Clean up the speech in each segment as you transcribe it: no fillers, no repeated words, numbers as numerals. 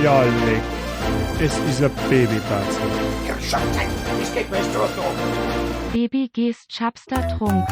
Ja, leck. Es ist ein Babyparty. Ja, Scheiße, es geht mir jetzt durch. Baby gehst Chapster Trunk.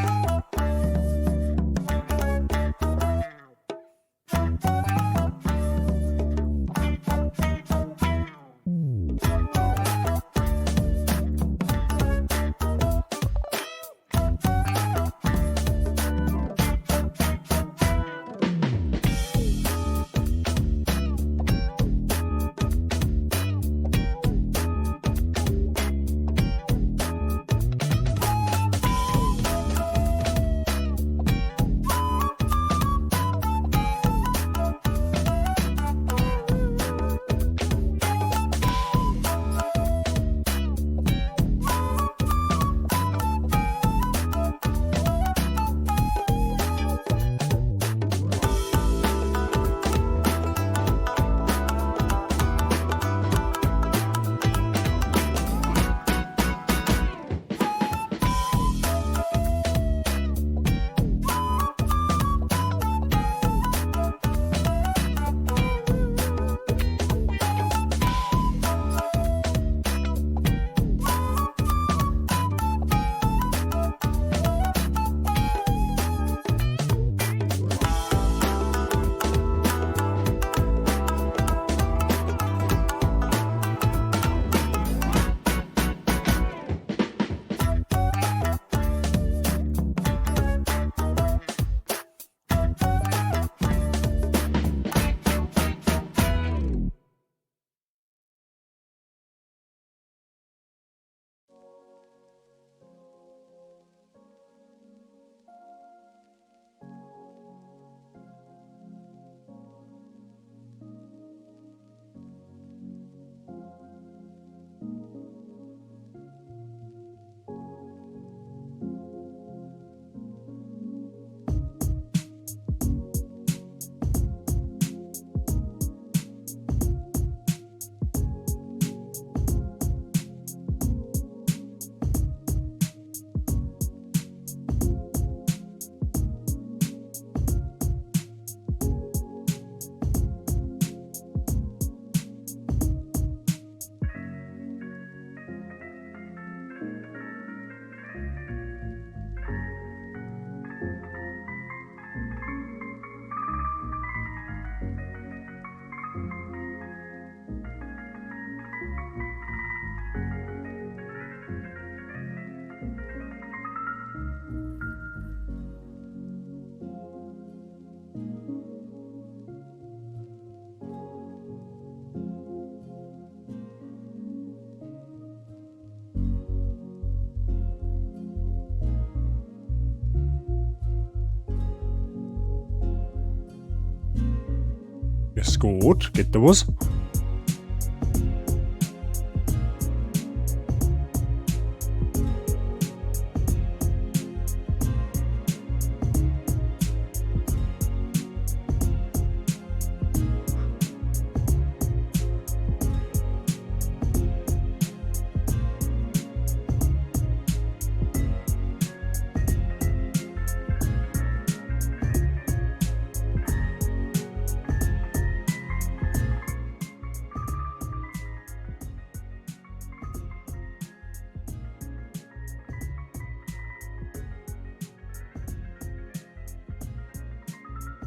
Ist gut, geht da was?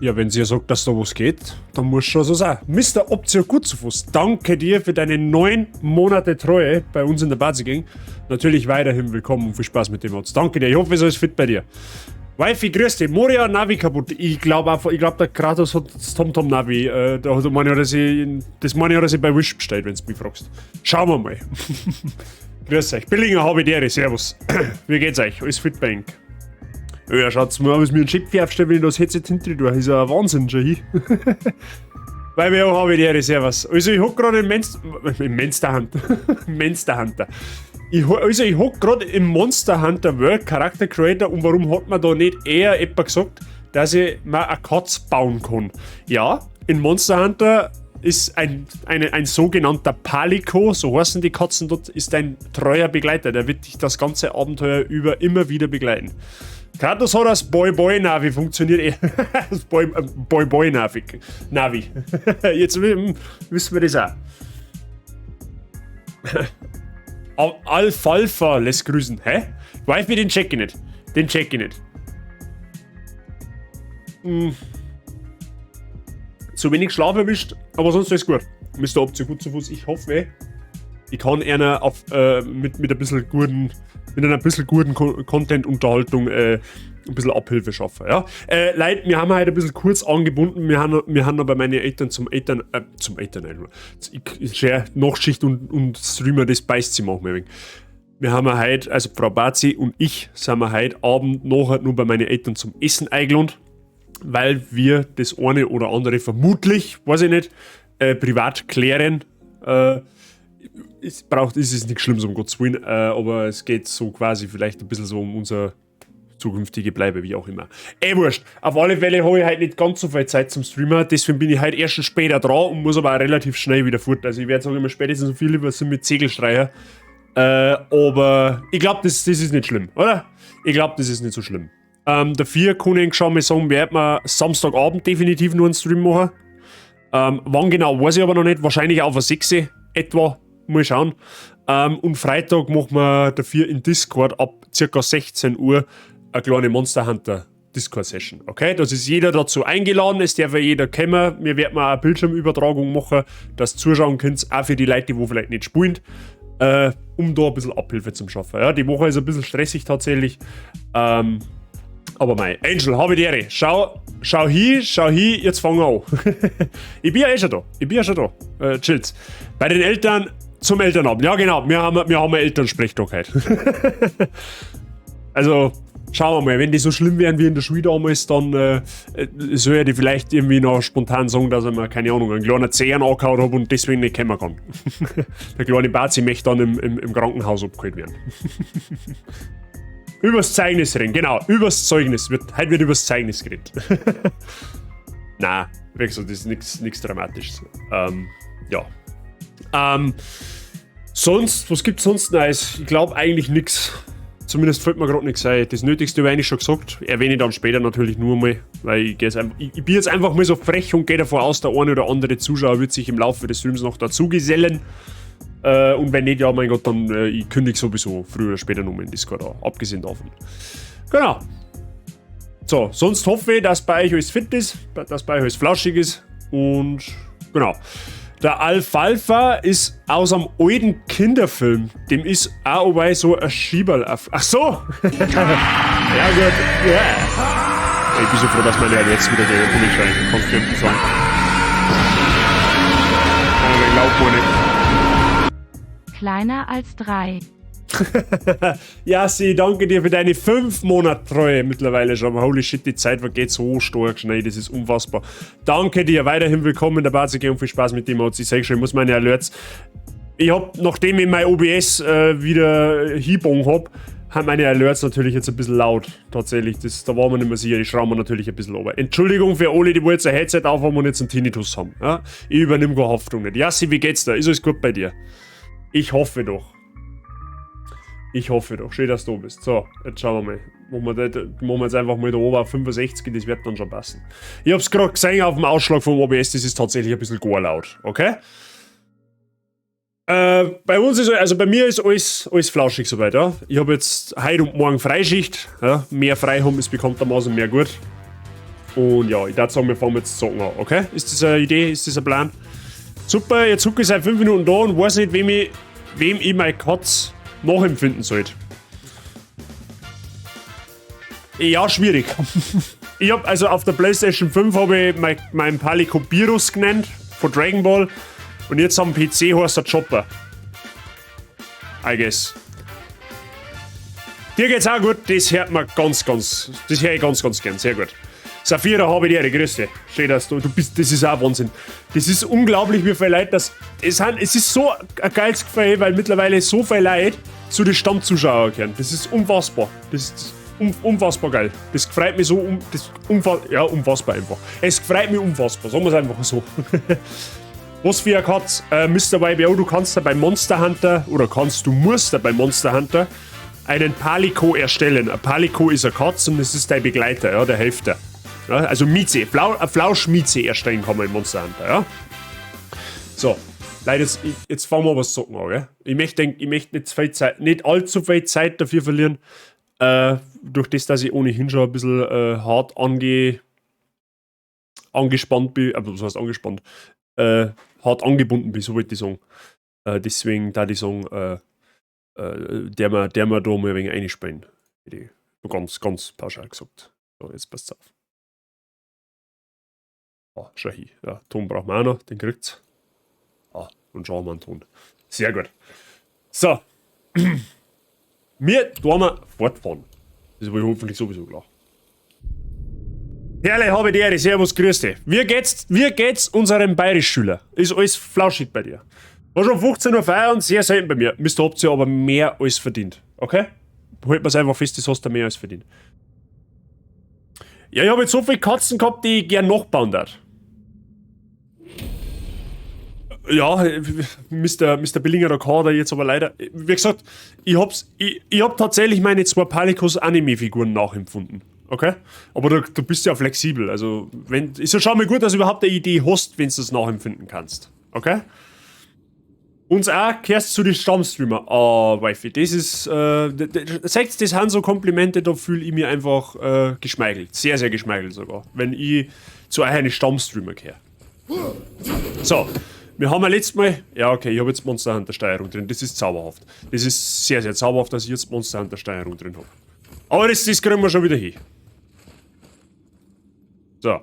Ja, wenn sie ja sagt, dass da was geht, dann muss schon so sein. Mr. Optio Gutzufuß, danke dir für deine 9 Monate Treue bei uns in der Bazi Gang. Natürlich weiterhin willkommen und viel Spaß mit dem Otz. Danke dir, ich hoffe, es ist alles fit bei dir. Wifi, grüß dich. Moria Navi kaputt. Ich glaube einfach, ich glaub, der Kratos hat das TomTom Navi. Da hat meine, hat sie, das meine hat er sich bei Wish bestellt, wenn du mich fragst. Schauen wir mal. Grüß euch. Billinger habe ich dir, servus. Wie geht's euch? Alles fit bei Ihnen? Ja, schaut's mal, was mir ein Chip aufstellt, wenn ich das Headset hinter tue. Ist ja ein Wahnsinn schon hier. Weil wir auch habe ich die, servus. Also ich hock gerade im Monster Hunter. Monster Hunter. Ich hock gerade im Monster Hunter World Character Creator und warum hat man da nicht eher etwa gesagt, dass ich mir eine Katze bauen kann? Ja, in Monster Hunter ist ein sogenannter Palico, so heißen die Katzen dort, ist ein treuer Begleiter. Der wird dich das ganze Abenteuer über immer wieder begleiten. Kratos hat das Boy Boy Navi funktioniert eh. Das Boy Boy, Boy Navi. Navi. Jetzt wissen wir das auch. Alfalfa lässt grüßen. Hä? Weiß mir, den check ich nicht. Den check ich nicht. Zu wenig Schlaf erwischt, aber sonst alles gut. Mr. Option gut zu Fuß. Ich hoffe, ich kann einer auf, mit ein bisschen guten, mit einer bisschen guten Content-Unterhaltung ein bisschen Abhilfe schaffen. Ja? Leute, wir haben heute ein bisschen kurz angebunden. Wir haben noch bei meinen Eltern zum Eltern, ich share Nachtschicht und Streamer, das beißt sich manchmal ein wenig. Wir haben heute, also Frau Bazi und ich, sind wir heute Abend nachher nur bei meinen Eltern zum Essen eingeladen, weil wir das eine oder andere vermutlich, weiß ich nicht, privat klären. Es ist nichts Schlimmes, um Gottes Willen, aber es geht so quasi vielleicht ein bisschen so um unser zukünftige Bleibe, wie auch immer. Eh wurscht. Auf alle Fälle habe ich heute nicht ganz so viel Zeit zum Streamen, deswegen bin ich heute erst schon später dran und muss aber auch relativ schnell wieder fort. Also ich werde sagen, immer spätestens so viel lieber sind mit Zegelstreicher. Aber ich glaube, das ist nicht schlimm, oder? Ich glaube, das ist nicht so schlimm. Dafür kann ich schon mal sagen, werden wir Samstagabend definitiv nur einen Stream machen. Wann genau, weiß ich aber noch nicht. Wahrscheinlich auf 6 etwa. Mal schauen. Und Freitag machen wir dafür in Discord ab circa 16 Uhr eine kleine Monster Hunter Discord-Session. Okay, das ist jeder dazu eingeladen, es darf ja jeder kommen. Wir werden mal eine Bildschirmübertragung machen, dass zuschauen könnt, auch für die Leute, die wo vielleicht nicht spielen, um da ein bisschen Abhilfe zu schaffen. Ja, die Woche ist ein bisschen stressig tatsächlich. Aber mei, Angel, habe die Ehre. Schau, schau hin, jetzt fangen wir an. Ich bin ja eh schon da. Ich bin ja schon da. Chills. Bei den Eltern zum Elternabend. Ja, genau. Wir haben einen Elternsprechtag heute. Also, schauen wir mal. Wenn die so schlimm wären wie in der Schule damals, dann soll ich die vielleicht irgendwie noch spontan sagen, dass ich mir, keine Ahnung, einen kleinen Zehen angehauen habe und deswegen nicht kommen kann. Der kleine Bazi möchte dann im Krankenhaus abgeholt werden. Übers Zeugnis reden, genau. Übers Zeugnis. Heute wird übers Zeugnis geredet. Na, wie gesagt, das ist nichts Dramatisches. Ja. Sonst, was gibt's sonst Neues? Ich glaube eigentlich nichts. Zumindest fällt mir gerade nichts ein. Das Nötigste habe ich eigentlich schon gesagt. Erwähne ich dann später natürlich nur mal, weil ich, jetzt einfach, ich bin jetzt einfach mal so frech und gehe davon aus, der eine oder andere Zuschauer wird sich im Laufe des Streams noch dazu gesellen. Und wenn nicht, ja, mein Gott, dann ich kündige sowieso früher oder später nochmal in Discord an. Abgesehen davon. Genau. So, sonst hoffe ich, dass bei euch alles fit ist, dass bei euch alles flauschig ist. Und genau. Der Alfalfa ist aus einem alten Kinderfilm. Dem ist auch so ein Schieberl auf. Ach so! Ja, gut. Ja. Ich bin so froh, dass meine jetzt wieder gehen. Ohne Scheiß. Kannst du sagen. Aber ich glaub wohl nicht. Kleiner als 3. Ja, sie, danke dir für deine 5 Monate Treue mittlerweile schon. Holy shit, die Zeit vergeht so stark schnell, das ist unfassbar. Danke dir, weiterhin willkommen in der Bazi und viel Spaß mit dem Mods. Ich sag schon, ich muss meine Alerts. Ich hab, nachdem ich mein OBS wieder hinbogen hab, haben meine Alerts natürlich jetzt ein bisschen laut. Tatsächlich, da war man nicht mehr sicher. Die schrauben wir natürlich ein bisschen runter. Entschuldigung für alle, die wo jetzt ein Headset aufhaben und jetzt einen Tinnitus haben. Ja? Ich übernehme keine Haftung nicht. Jassi, wie geht's da? Ist alles gut bei dir? Ich hoffe doch. Ich hoffe doch. Schön, dass du da bist. So, jetzt schauen wir mal. Machen wir jetzt einfach mal da oben auf 65, das wird dann schon passen. Ich hab's gerade gesehen auf dem Ausschlag vom OBS, das ist tatsächlich ein bisschen gar laut. Okay? Bei uns ist, also bei mir ist alles flauschig soweit, ja. Ich habe jetzt heute und morgen Freischicht. Ja. Mehr frei haben ist bekanntermaßen mehr gut. Und ja, ich würde sagen, wir fangen jetzt zocken an, okay? Ist das eine Idee? Ist das ein Plan? Super, jetzt hucke ich seit 5 Minuten da und weiß nicht, wem ich meine Katz nachempfinden sollte. Ja, schwierig. Ich hab also auf der PlayStation 5 habe ich meinen Palico Beerus genannt von Dragon Ball. Und jetzt am PC heißt er Chopper. I guess. Dir geht's auch gut, das hört man ganz, ganz, das höre ich ganz, ganz gern, sehr gut. Saphira, habe die Ehre, grüß dich. Schön, dass du bist, das ist auch Wahnsinn. Das ist unglaublich, wie viele Leute das, es ist so ein geiles Gefühl, weil mittlerweile so viele Leute zu den Stammzuschauern gehören. Das ist unfassbar. Das ist unfassbar geil. Das freut mich so, das ja, unfassbar einfach. Es freut mich unfassbar, sagen wir es einfach so. Was für eine Katz? Mr. YBO, du kannst da bei Monster Hunter, oder kannst, du musst da bei Monster Hunter Einen Palico erstellen. Ein Palico ist eine Katze und es ist dein Begleiter, ja, der hilft dir. Ja, also Mieze, Flauschmieze erstellen kann man in Monster Hunter, ja. So, Leute, jetzt fangen wir was zocken an, gell? Ich möchte nicht, viel Zeit, nicht allzu viel Zeit dafür verlieren, durch das, dass ich ohnehin schon ein bisschen hart angespannt bin, was heißt angespannt, hart angebunden bin, so wollte ich sagen. Deswegen da die sagen, der wir da mal ein wenig einspielen. Ganz, ganz pauschal gesagt. So, jetzt passt's auf. Ah, schau hier. Ja, Ton brauchen wir auch noch, den kriegt's. Ah, und schon haben wir einen Ton. Sehr gut. So. Wir tun wir fortfahren. Das ist wohl hoffentlich sowieso klar. Herrlich, habe die Ehre, servus, grüß dich. Wie geht's unserem Bayerischschüler? Ist alles flauschig bei dir? War schon 15 Uhr Feierabend, sehr selten bei mir. Mr. Habt ihr aber mehr als verdient. Okay? Halt mir's einfach fest, das hast du mehr als verdient. Ja, ich habe jetzt so viele Katzen gehabt, die ich gern nachbauen darf. Ja, Mr. Billinger, da kann er jetzt aber leider. Wie gesagt, ich hab tatsächlich meine zwei Palicos Anime-Figuren nachempfunden. Okay? Aber du bist ja flexibel. Also, ist ja schon mal gut, dass du überhaupt eine Idee hast, wenn du das nachempfinden kannst. Okay? Uns auch kehrst zu den Stammstreamer. Ah, Wifi, das ist. Sagt, das sind so Komplimente, da fühle ich mich einfach geschmeichelt. Sehr, sehr geschmeichelt sogar. Wenn ich zu einem Stammstreamer kehre. So. Wir haben ja letztes Mal. Ja, okay, ich habe jetzt Monster Hunter Steuerung drin. Das ist zauberhaft. Das ist sehr, sehr zauberhaft, dass ich jetzt Monster Hunter Steuerung drin habe. Aber das kriegen wir schon wieder hin. So.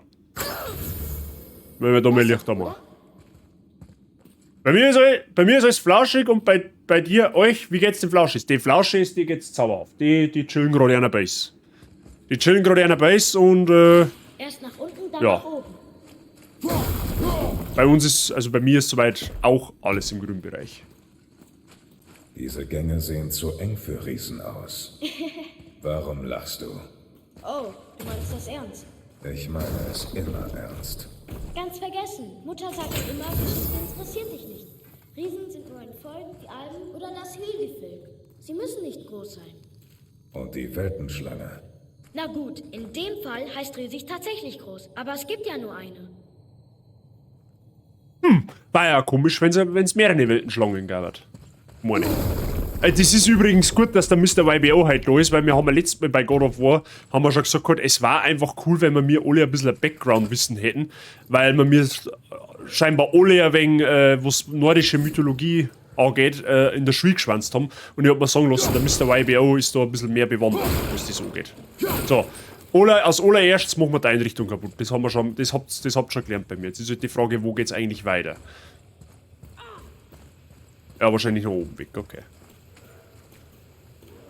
Wenn wir da mal Licht machen. Bei mir ist alles flauschig und bei dir, euch, wie geht's den Flauschis? Die Flauschis, die geht's zauberhaft. Die chillen gerade an der Base. Die chillen gerade an der Base und erst nach unten, dann ja. nach oben. Bei uns ist, also bei mir ist soweit auch alles im grünen Bereich. Diese Gänge sehen zu eng für Riesen aus. Warum lachst du? Oh, du meinst das ernst? Ich meine es immer ernst. Ganz vergessen. Mutter sagt immer, Geschichte interessiert dich nicht. Riesen sind nur ein Volk, die Alben oder das Hügelvolk. Sie müssen nicht groß sein. Und die Weltenschlange. Na gut, in dem Fall heißt riesig tatsächlich groß. Aber es gibt ja nur eine. Hm, war ja komisch, wenn es mehrere Weltenschlangen gab. Meine. Das ist übrigens gut, dass der Mr. YBO heute da ist, weil wir haben ja letztes Mal bei God of War, haben wir schon gesagt, es war einfach cool, wenn wir mir alle ein bisschen Background-Wissen hätten, weil wir mir scheinbar alle ein wenig, was nordische Mythologie angeht, in der Schule geschwänzt haben. Und ich hab mir sagen lassen, der Mr. YBO ist da ein bisschen mehr bewandert, was das angeht. So. Als allererstes machen wir die Einrichtung kaputt. Das haben wir schon, das habt ihr schon gelernt bei mir. Jetzt ist halt die Frage, wo geht's eigentlich weiter? Ja, wahrscheinlich nach oben weg, okay.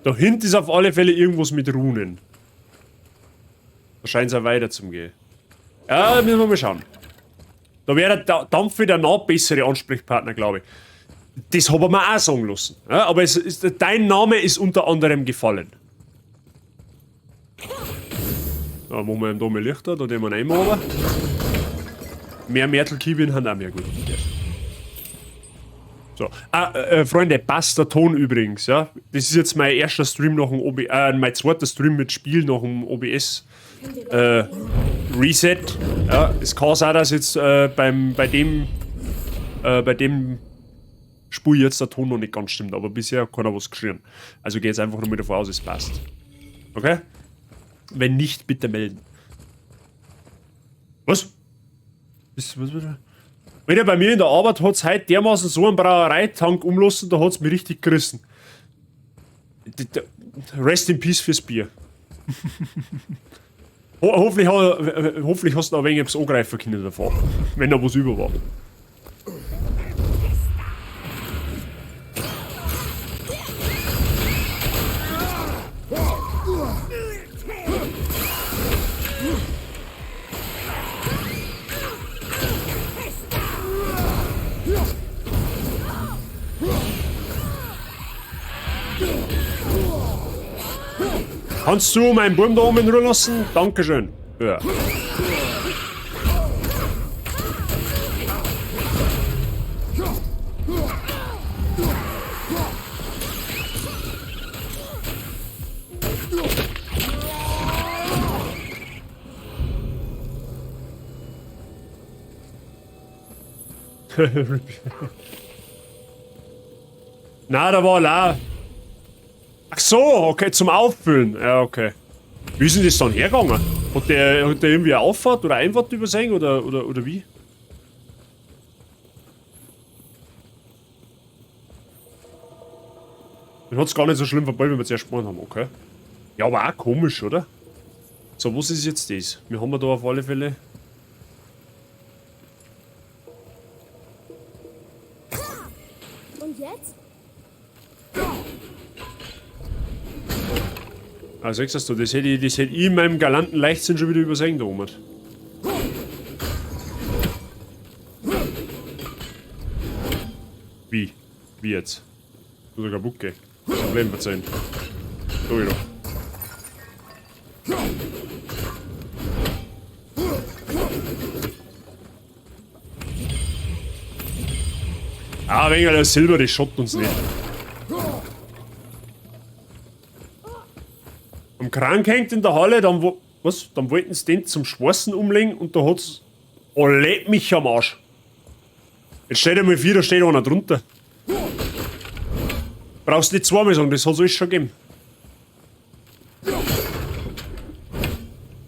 Da hinten ist auf alle Fälle irgendwas mit Runen. Da scheint es auch weiter zu gehen. Ja, müssen wir mal schauen. Da wäre der Dampf wieder noch bessere Ansprechpartner, glaube ich. Das habe ich mir auch sagen lassen. Ja, aber dein Name ist unter anderem gefallen. Da machen wir ihm da mal Lichter, da nehmen wir ihn runter. Mehr Märtelkibien haben auch mehr gut. So. Freunde, passt der Ton übrigens, ja. Das ist jetzt mein erster Stream nach dem OBS, mein zweiter Stream mit Spiel nach dem OBS Reset. Ja, es kann sein, dass jetzt bei dem Spiel jetzt der Ton noch nicht ganz stimmt, aber bisher hat keiner was geschrien. Also geh jetzt einfach nur mal davon aus, es passt. Okay? Wenn nicht, bitte melden. Was? Was? Wieder bei mir in der Arbeit hat es heute dermaßen so einen Brauereitank umlassen, da hat es mich richtig gerissen. Rest in Peace fürs Bier. Hoffentlich hast du noch ein wenig etwas angreifen können davor, wenn da was über war. Kannst du meinen Buben da oben in Ruhe lassen? Dankeschön. Ja. Na, da war la. Ach so, okay, zum Auffüllen. Ja, okay. Wie ist denn das dann hergegangen? Hat der irgendwie eine Auffahrt oder Einfahrt übersehen oder wie? Dann hat's gar nicht so schlimm vorbei, wenn wir zuerst gesprochen haben, okay. Ja, aber auch komisch, oder? So, was ist jetzt das? Wir haben ja da auf alle Fälle... Und jetzt? Ah, siehst du, das hätte ich in meinem galanten Leichtsinn schon wieder übersehen da oben. Wie? Wie jetzt? Muss er kaputt gehen. Problem verzeihen. So wieder. Ah, wegen der Silber, die schockt uns nicht. Am Krank hängt in der Halle, dann wo, was? Dann wollten sie den zum Schwarzen umlegen und da hat's. Oh, leck mich am Arsch. Jetzt steht einmal vier, da steht einer drunter. Brauchst nicht zweimal sagen, das hat's alles schon gegeben.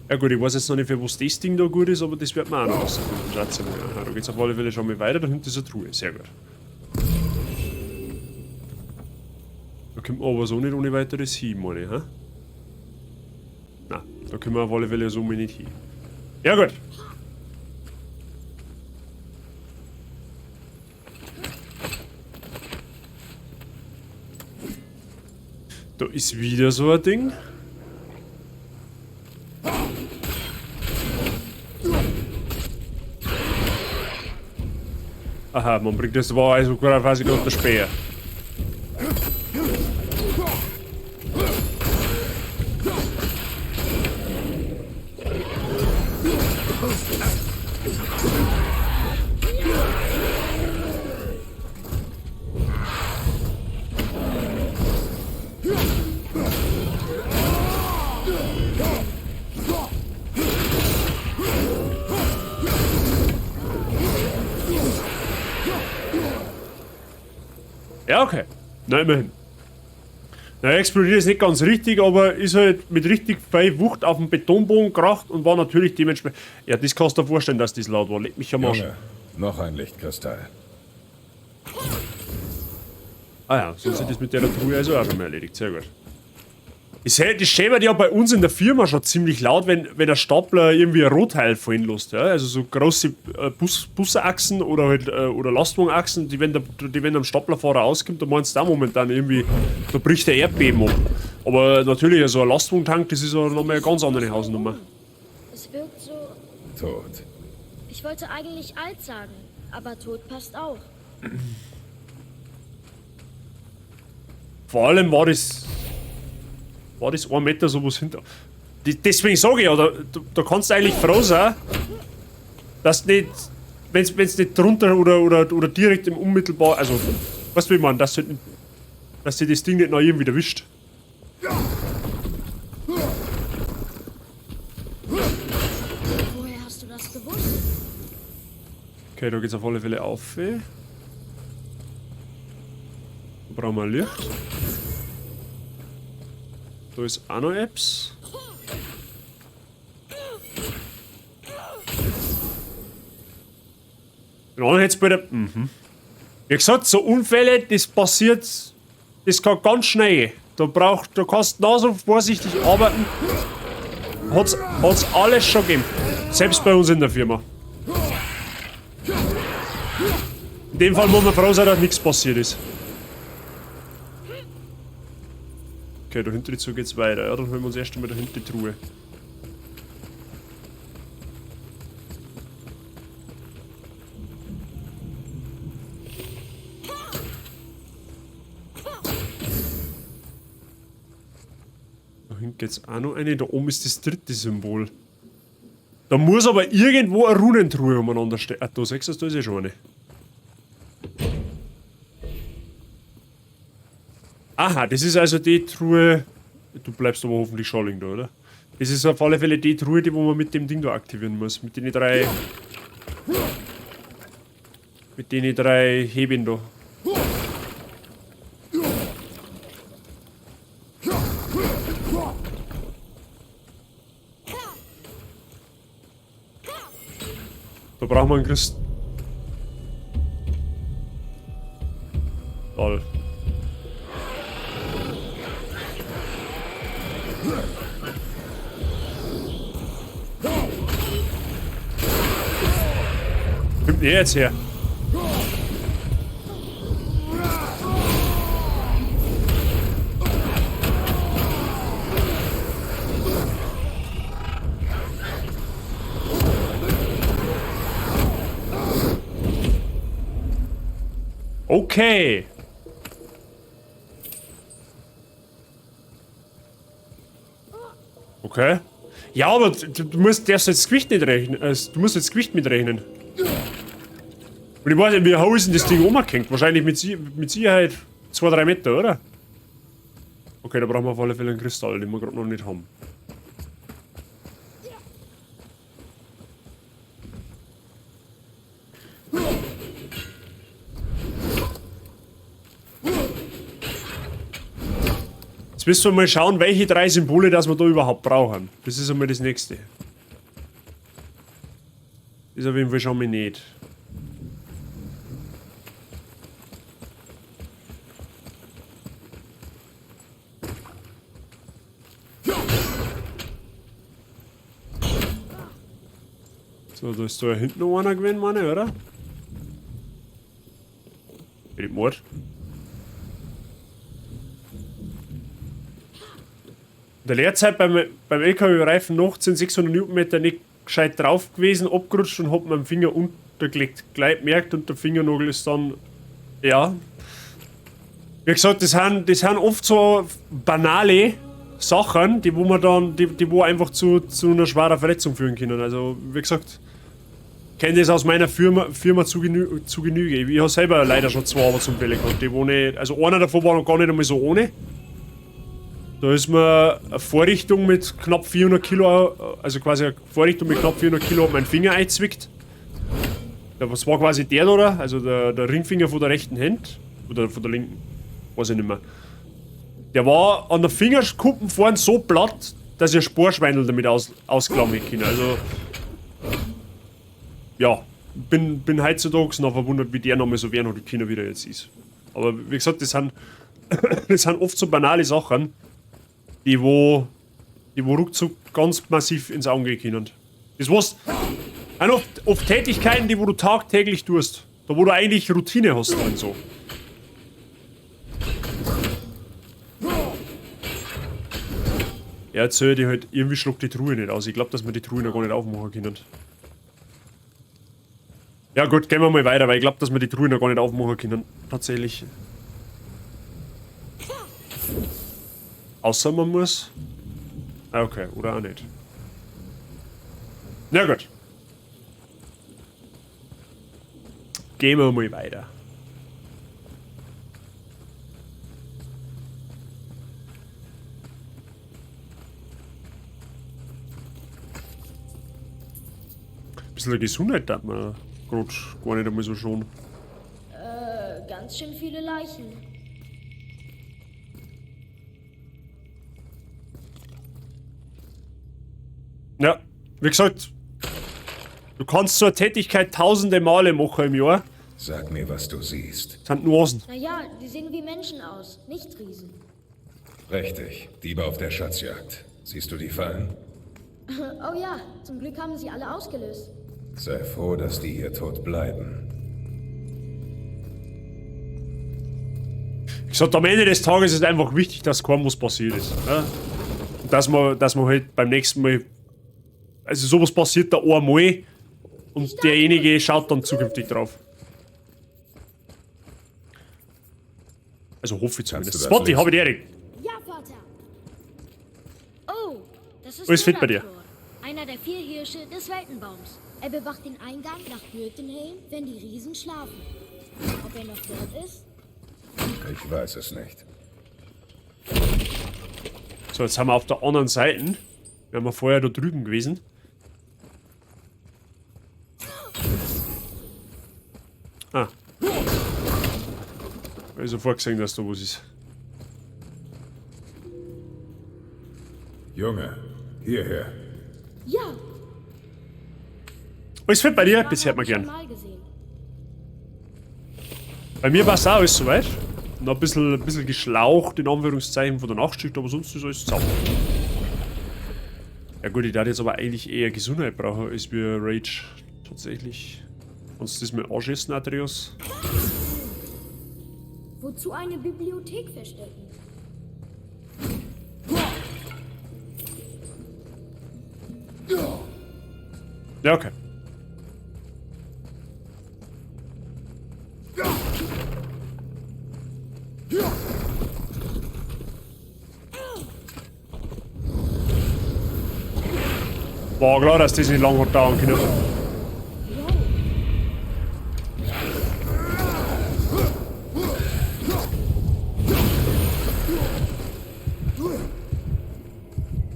Ja gut, ich weiß jetzt noch nicht, für was das Ding da gut ist, aber das wird man auch noch rausfinden. Schaut's mal. Aha, da geht's auf alle Fälle schon mal weiter, da hinten ist eine Truhe. Sehr gut. Da kommt man aber so nicht ohne weiteres hin, meine ich, hä? Na, da können wir auf alle Fälle so mal nicht hin. Ja gut. Da ist wieder so ein Ding. Aha, man bringt das war also quasi gerade der Speer. Ja, okay. Na, immerhin. Na, explodiert ist nicht ganz richtig, aber ist halt mit richtig viel Wucht auf den Betonboden gekracht und war natürlich dementsprechend... Ja, das kannst du dir vorstellen, dass das laut war. Leck mich am Arsch. Junge, noch ein Lichtkristall. Ah ja, so sieht das mit der Truhe also auch schon mal erledigt. Sehr gut. Das schäbert ja bei uns in der Firma schon ziemlich laut, wenn der Stapler irgendwie ein Rohteil fallen lässt. Ja? Also so große Busachsen oder halt, oder Lastwagenachsen, die wenn am Staplerfahrer auskommt, da meinst du auch momentan irgendwie, da bricht der Erdbeben ab. Aber natürlich, so also ein Lastwagentank, das ist ja nochmal eine ganz andere Hausnummer. Es wirkt so... Tot. Ich wollte eigentlich alt sagen, aber tot passt auch. Vor allem war das... War das 1 Meter sowas hinter? Deswegen sage ich ja, da kannst du eigentlich froh sein, dass nicht, wenn's nicht drunter oder direkt im unmittelbar, also, weißt du wie ich meine, dass, halt, dass dir das Ding nicht noch irgendwie erwischt. Woher hast du das gewusst? Okay, da geht's auf alle Fälle auf. Da brauchen wir ein Licht. Da ist auch noch Apps. Den anderen hätt's bei der. Mhm. Wie gesagt, so Unfälle, das passiert. Das kann ganz schnell gehen. Da kannst du genauso vorsichtig arbeiten. Hat's alles schon gegeben. Selbst bei uns in der Firma. In dem Fall muss man froh sein, dass nichts passiert ist. Okay, da hinten zu geht's weiter. Ja, dann holen wir uns erst einmal da hinten die Truhe. Da hinten geht's auch noch eine. Da oben ist das dritte Symbol. Da muss aber irgendwo eine Runentruhe umeinander stehen. Ah, da siehst du, da ist ja schon eine. Aha, das ist also die Truhe... Du bleibst aber hoffentlich schon liegen da, oder? Das ist auf alle Fälle die Truhe, die wo man mit dem Ding da aktivieren muss. Mit den drei... Mit den drei Heben da. Da brauchen wir einen Kristall. Kommt der jetzt her? Okay. Okay. Ja, aber du musst darfst jetzt das Gewicht nicht rechnen. Du musst jetzt das Gewicht mitrechnen. Und ich weiß nicht, wie hoch ist denn das Ding umgehängt? Wahrscheinlich mit Sicherheit 2-3 Meter, oder? Okay, da brauchen wir auf alle Fälle einen Kristall, den wir gerade noch nicht haben. Jetzt müssen wir mal schauen, welche drei Symbole das wir da überhaupt brauchen. Das ist einmal das nächste. Das ist auf jeden Fall schon mal nicht. So, da ist da ja hinten noch einer gewesen, meine, oder? Bin ich Mord? In der Lehrzeit beim LKW-Reifen noch sind 600 Newtonmeter nicht gescheit drauf gewesen, abgerutscht und hab meinen Finger untergelegt. Gleich gemerkt und der Fingernagel ist dann. Ja. Wie gesagt, das sind oft so banale Sachen, die wo man dann, die wo einfach zu einer schweren Verletzung führen können. Also, wie gesagt, kenne das aus meiner Firma zu Genüge. Ich habe selber leider schon zwei Arbeitsunfälle gehabt, die wo nicht, also einer davon war noch gar nicht einmal so ohne. Da ist mir eine Vorrichtung mit knapp 400 Kilo, also quasi eine Vorrichtung mit knapp 400 Kilo hat meinen Finger eingezwickt. Das war quasi der da, also der Ringfinger von der rechten Hand, oder von der linken, weiß ich nicht mehr. Der war an der Fingerkuppen vorn so platt, dass ich ein Sporschweindel damit ausklammern kann. Also, ja, bin heutzutage noch verwundert, wie der nochmal so werden hat können, wie der jetzt ist. Aber wie gesagt, das sind, das sind oft so banale Sachen, die wo ruckzuck ganz massiv ins Auge gehen können. Das war's. Oft Tätigkeiten, die wo du tagtäglich tust. Da wo du eigentlich Routine hast und so. Ja, jetzt soll die halt, irgendwie schluckt die Truhe nicht aus. Ich glaube, dass wir die Truhe noch gar nicht aufmachen können. Ja gut, gehen wir mal weiter, weil ich glaube, dass wir die Truhe noch gar nicht aufmachen können. Tatsächlich. Außer man muss... Okay, oder auch nicht. Na gut. Gehen wir mal weiter. Ein bisschen Gesundheit darf man gerade gar nicht einmal so schon. Ganz schön viele Leichen. Ja, wie gesagt, du kannst so eine Tätigkeit tausende Male machen im Jahr. Sag mir, was du siehst. Das sind Nuancen. Naja, die sehen wie Menschen aus, nicht Riesen. Richtig, Diebe auf der Schatzjagd. Siehst du die Fallen? Oh ja, zum Glück haben sie alle ausgelöst. Sei froh, dass die hier tot bleiben. Ich sag, am Ende des Tages ist einfach wichtig, dass kaum was passiert ist. Ja? Und dass man halt beim nächsten Mal... Also sowas passiert da einmal und derjenige schaut dann zukünftig drauf. Also hoffe ich zumindest. Spotty, habe ich die Ehre. Ja, Vater. Oh, das ist Alles fit bei dir. Einer der 4 Hirsche des Weltenbaums. Er bewacht den Eingang nach Jötunheim, wenn die Riesen schlafen. Ob er noch dort ist? Ich weiß es nicht. So, jetzt haben wir auf der anderen Seite. Wir haben ja vorher da drüben gewesen. Ah. Also vorgesehen, dass da was ist. Junge, hierher. Ja. Alles fit bei dir? Drache Das hört man hab ich schon gern. mal gesehen. Bei mir war es auch alles soweit. Noch ein bisschen geschlaucht, in Anführungszeichen, von der Nachtschicht, aber sonst ist alles zusammen. Ja gut, ich darf jetzt aber eigentlich eher Gesundheit brauchen, als wir Rage. Tatsächlich. Kannst du das mal anschießen, Atreus? Wozu eine Bibliothek verstecken? Ja, okay. War klar, dass das nicht lang hat dauern können.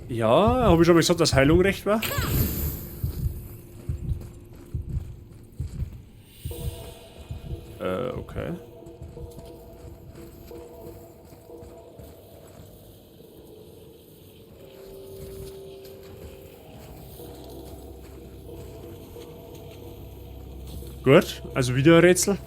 Ja, habe ich schon mal gesagt, dass Heilung recht war? Okay. Gut, also wieder ein Rätsel.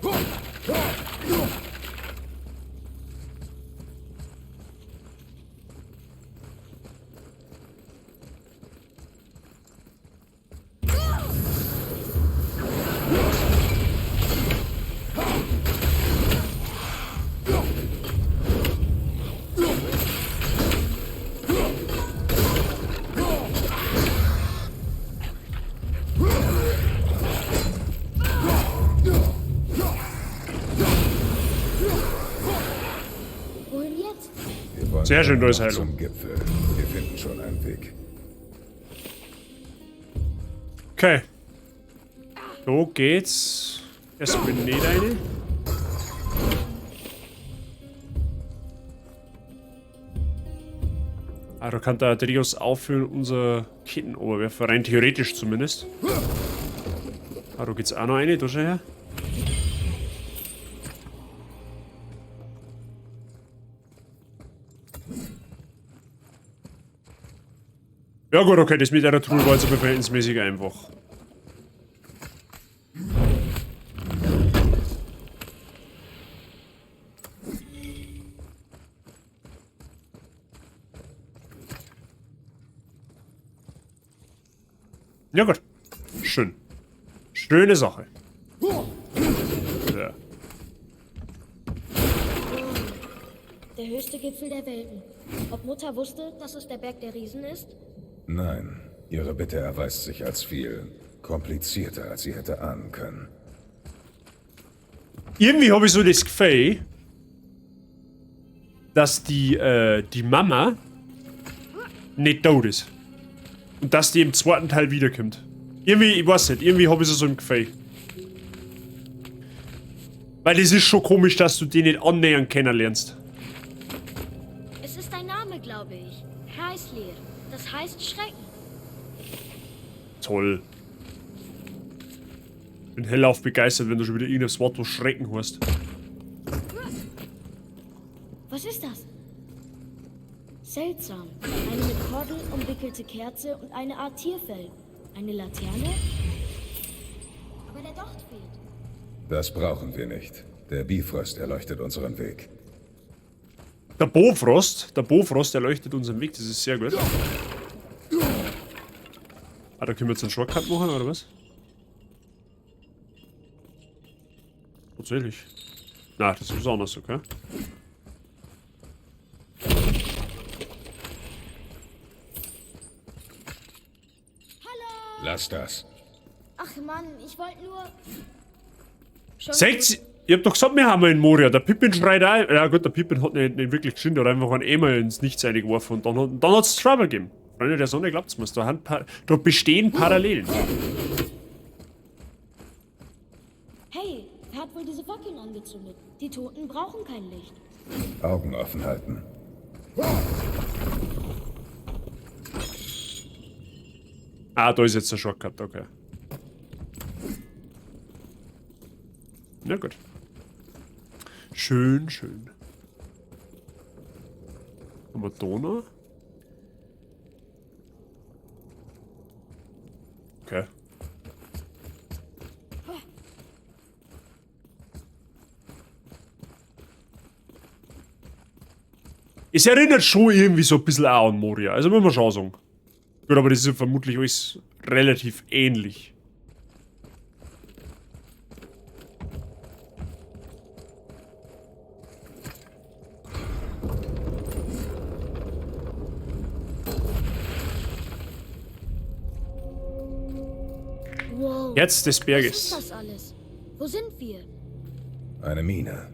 Wohin jetzt? Wir wollen Sehr schön, immer da ist noch Heilung. Zum Gipfel. Wir finden schon einen Weg. Okay. So geht's. Erstmal nicht rein. Ah, da kann der Atreus aufhören, unser Kettenoberwerfer, rein theoretisch zumindest. Ah, da geht's auch noch eine, da schau her. Ja gut, okay, das mit der Truhe war jetzt aber verhältnismäßig einfach. Ja gut. Schön. Schöne Sache. Ja. Der höchste Gipfel der Welten. Ob Mutter wusste, dass es der Berg der Riesen ist? Nein, ihre Bitte erweist sich als viel komplizierter, als sie hätte ahnen können. Irgendwie habe ich so das Gefühl, dass die Mama nicht tot ist. Und dass die im zweiten Teil wiederkommt. Irgendwie, ich weiß nicht, irgendwie habe ich es so im Gefühl. Weil es ist schon komisch, dass du die nicht annähernd kennenlernst. Es ist ein Name, glaube ich. Hræslir. Das heißt Schrecken. Toll. Bin hellauf begeistert, wenn du schon wieder irgendein Wort, wo Schrecken hast. Was ist das? Seltsam. Eine mit Kordel umwickelte Kerze und eine Art Tierfell. Eine Laterne? Aber der Docht fehlt. Das brauchen wir nicht. Der Bifrost erleuchtet unseren Weg. Der Bofrost erleuchtet unseren Weg, das ist sehr gut. Ah, da können wir jetzt einen Shortcut machen, oder was? Tatsächlich. Na, das ist was anderes, okay? Hallo! Lass das. Ach Mann, ich wollte nur... Schon Seht ihr, ich hab doch gesagt, wir haben einen Moria. Der Pippin schreit auch. Ja gut, der Pippin hat nicht wirklich geschrien, der hat einfach einen Eimer ins Nichts reingeworfen und dann hat's Trouble gegeben. Freunde der Sonne, glaubt's mir's, da bestehen Parallelen. Hey, wer hat wohl diese Fackeln angezündet? Die Toten brauchen kein Licht. Augen offen halten. Ah, da ist jetzt der Shortcut, okay. Na gut. Schön, schön. Haben wir da noch? Okay. Es erinnert schon irgendwie so ein bisschen auch an Moria. Also muss man schon sagen. Gut, aber das ist ja vermutlich alles relativ ähnlich. Wow. Herz des Was Berges. ist das alles? Wo sind wir? Eine Mine.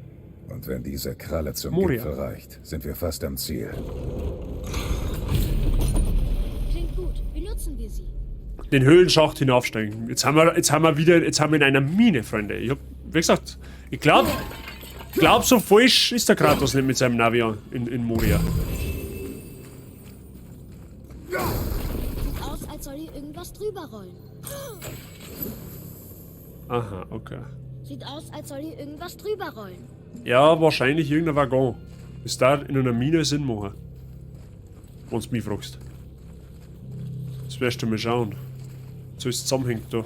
Und wenn diese Kralle zum Moria. Gipfel reicht, sind wir fast am Ziel. Klingt gut. Benutzen wir sie. Den Höhlenschacht hinaufsteigen. Jetzt haben wir wieder, jetzt haben wir in einer Mine, Freunde. Ich hab, wie gesagt, ich glaub, so falsch ist der Kratos nicht mit seinem Navi in Moria. Sieht aus, als soll hier irgendwas drüber rollen. Aha, okay. Sieht aus, als soll hier irgendwas drüber rollen. Ja, wahrscheinlich irgendein Waggon. Das da in einer Mine Sinn machen. Wenn du mich fragst. Das wirst du mal schauen. So ist es zusammenhängt da.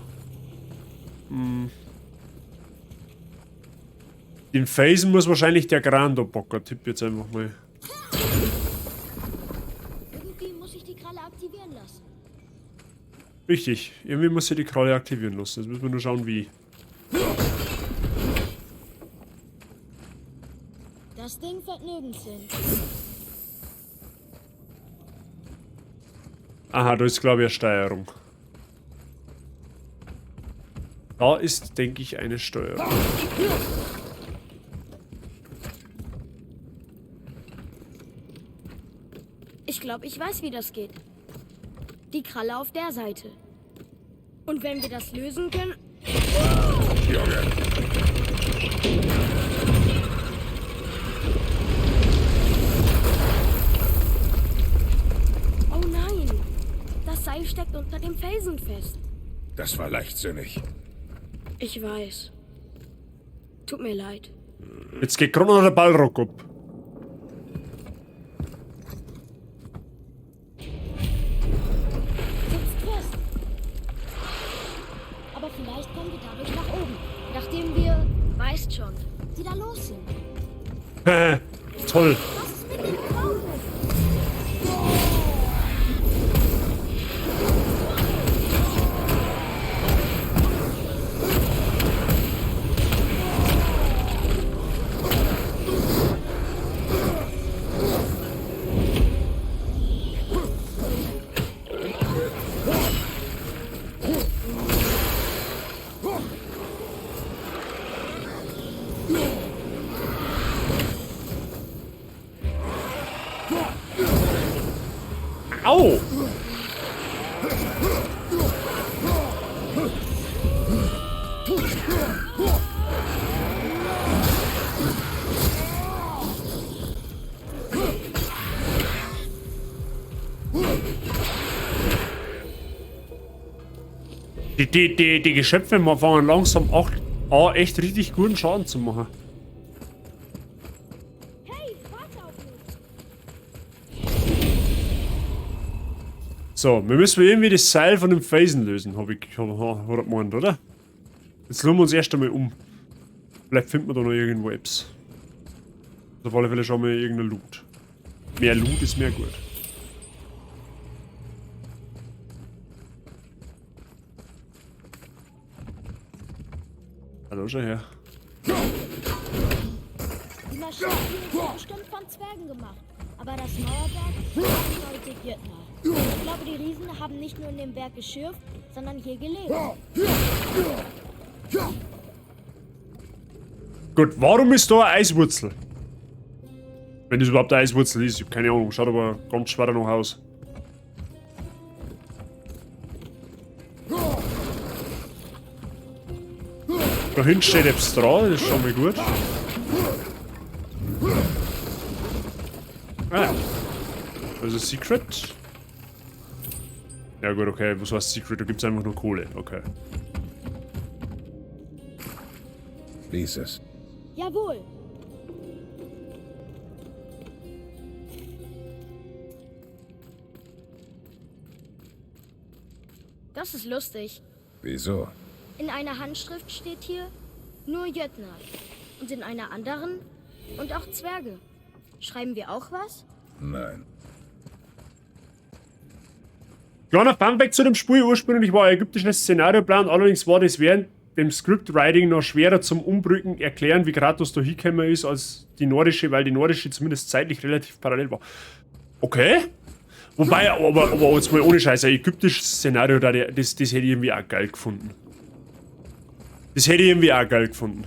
Hm. Den Felsen muss wahrscheinlich der Kran da packen. Tipp jetzt einfach mal. Irgendwie muss ich die Kralle aktivieren lassen. Richtig. Irgendwie muss ich die Kralle aktivieren lassen. Jetzt müssen wir nur schauen, wie. Das Ding fährt nirgends hin. Aha, da ist, glaube ich, eine Steuerung. Da ist, denke ich, eine Steuerung. Ich glaube, ich weiß, wie das geht. Die Kralle auf der Seite. Und wenn wir das lösen können... Junge! Oh nein! Das Seil steckt unter dem Felsen fest. Das war leichtsinnig. Ich weiß. Tut mir leid. Jetzt geht gerade noch der Ballrock ab. Sitzt fest. Aber vielleicht kommen wir dadurch nach oben. Nachdem wir, weißt schon, wieder los sind. Toll. Was ist mit dem Grauen? Au! Die Geschöpfe fangen langsam auch an, echt richtig guten Schaden zu machen. Hey, warte auf mich! So, wir müssen irgendwie das Seil von dem Felsen lösen, hab ich hab gemeint, oder? Jetzt schauen wir uns erst einmal um. Vielleicht finden wir da noch irgendwo etwas. Auf alle Fälle schauen wir irgendein Loot. Mehr Loot ist mehr gut. Hallo, schau her. Die Maschine hier ist bestimmt von Zwergen gemacht. Aber das Mauerwerk ist eindeutig Jötnar. Ich glaube, die Riesen haben nicht nur in dem Berg geschürft, sondern hier gelebt. Gut, warum ist da eine Eiswurzel? Wenn das überhaupt eine Eiswurzel ist, ich hab keine Ahnung, schaut aber ganz schwer noch aus. Da hinten steht etwas dran, das ist schon mal gut. Ah. Das ist ein Secret. Ja gut, okay, was heißt Secret? Da gibt's einfach nur Kohle, okay. Lies es. Jawohl. Das ist lustig. Wieso? In einer Handschrift steht hier nur Jötnar. Und in einer anderen und auch Zwerge. Schreiben wir auch was? Nein. Kleiner Funfact zu dem Spiel: Ursprünglich war ein ägyptisches Szenario geplant, allerdings war das während dem Scriptwriting noch schwerer zum Umbrücken erklären, wie Kratos da hingekommen ist, als die nordische, weil die nordische zumindest zeitlich relativ parallel war. Okay. Wobei, aber jetzt mal ohne Scheiß, ein ägyptisches Szenario, das hätte ich irgendwie auch geil gefunden. Das hätte ich irgendwie auch geil gefunden.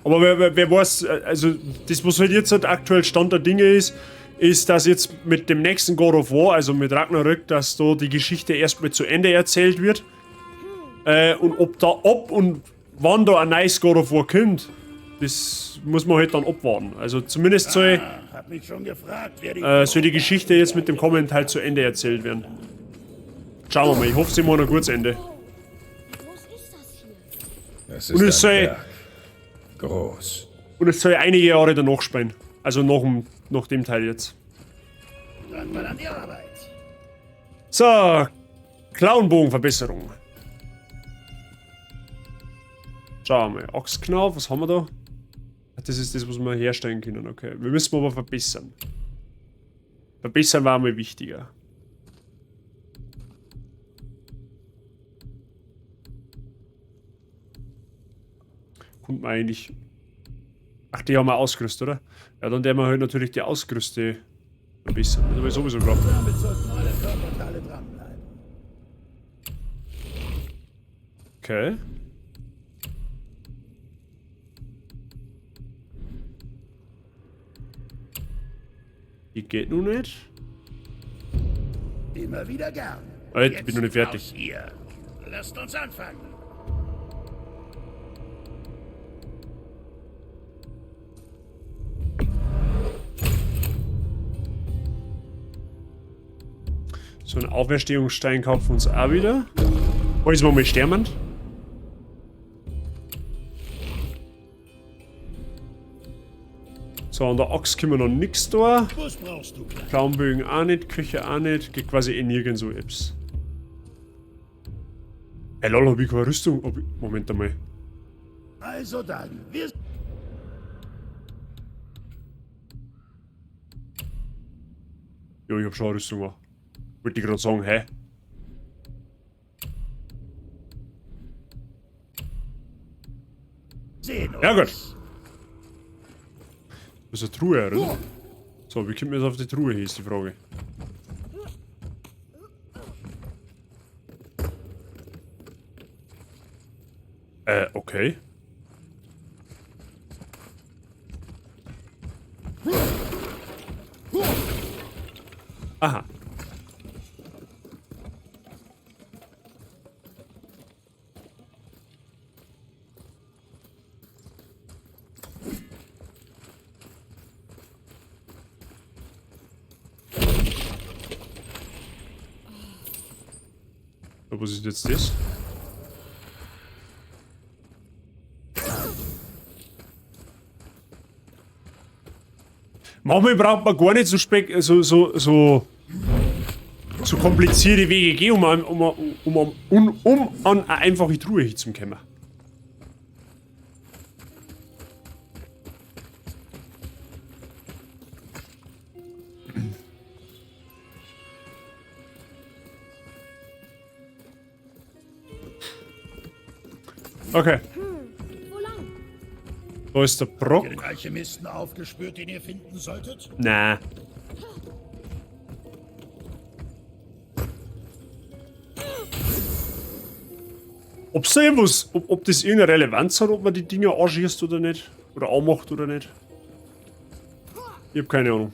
Aber wer weiß, also das, was halt jetzt halt aktuell Stand der Dinge ist, ist, dass jetzt mit dem nächsten God of War, also mit Ragnarök, dass da die Geschichte erstmal zu Ende erzählt wird. Und ob und wann da ein neues God of War kommt, das muss man halt dann abwarten. Also zumindest Hab mich schon gefragt, wer die soll die Geschichte jetzt mit dem kommenden Teil zu Ende erzählt werden. Schauen wir mal, ich hoffe, sie machen ein gutes Ende. Wie groß ist das hier? Es Und ist es ein soll Berg. Groß. Und es soll einige Jahre danach spielen. Also nach dem Teil jetzt. Dann mal an die Arbeit. So, Klauenbogenverbesserung. Schauen wir mal. Achsknauf, was haben wir da? Ach, das ist das, was wir herstellen können. Okay, wir müssen aber verbessern. Verbessern war mir wichtiger. Kommt man eigentlich... Ach, die haben wir ausgerüstet, oder? Ja, dann werden wir halt natürlich die Ausgerüste verbessern. Das habe ich sowieso geglaubt. Damit sollten alle Körperteile dranbleiben. Okay. Die geht nun nicht. Immer wieder gern. Alter, ich bin noch nicht fertig. Raus hier. Lasst uns anfangen. So einen Auferstehungsstein kaufen wir uns auch wieder. Alles mal sterben. So, an der Axt können wir noch nix da. Was brauchst du, Kleiner? Klauenbögen auch nicht, Küche auch nicht. Geht quasi eh nirgends so Apps. Ey, lol, hab ich keine Rüstung? Hab ich, Moment einmal. Also dann, wir... Jo, ich hab schon eine Rüstung auch. Wollte ich grad sagen, hä? Sehen uns. Ja, gut. Das ist eine Truhe, oder? So, wie kommt man jetzt auf die Truhe hier, ist die Frage. Okay. Aha. Was ist jetzt das? Manchmal braucht man gar nicht so komplizierte Wege gehen, um an eine einfache Truhe hinzukommen. Okay. Wo lang? Da ist der Brock. Den Alchemisten aufgespürt, den ihr finden solltet? Na. Ob's da irgendwas, ob, ob das irgendeine Relevanz hat, ob man die Dinger anschießt oder nicht? Oder anmacht oder nicht? Ich hab keine Ahnung.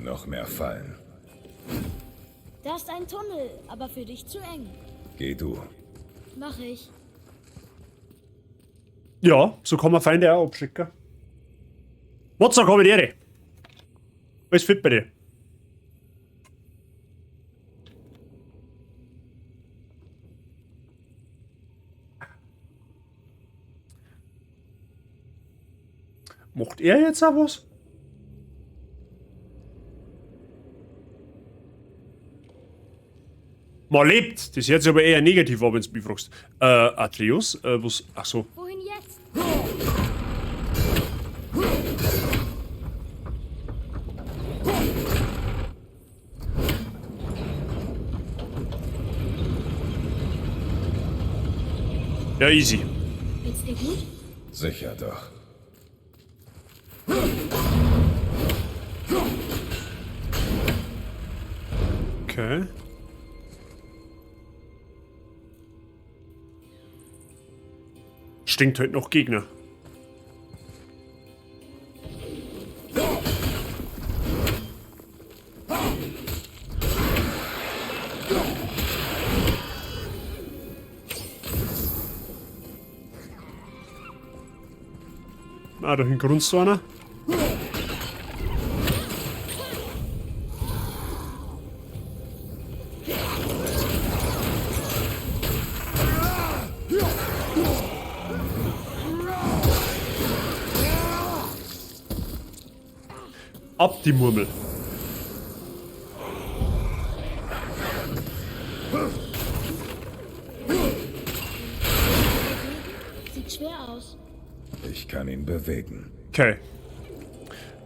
Noch mehr Fallen. Da ist ein Tunnel, aber für dich zu eng. Geh du. Mach ich. Ja, so kann man Feinde auch abschicken. What's up, Ehre? Alles fit bei dir? Macht er jetzt auch was? Man lebt! Das hört sich aber eher negativ an, wenn du mich fragst. Atreus? Was? Ach so. Wohin jetzt? Ja, easy. Geht's dir gut? Sicher doch. Okay. Stinkt halt noch Gegner. Ah, da hinten grunzt so einer. Ab die Murmel. Sieht schwer aus. Ich kann ihn bewegen. Okay.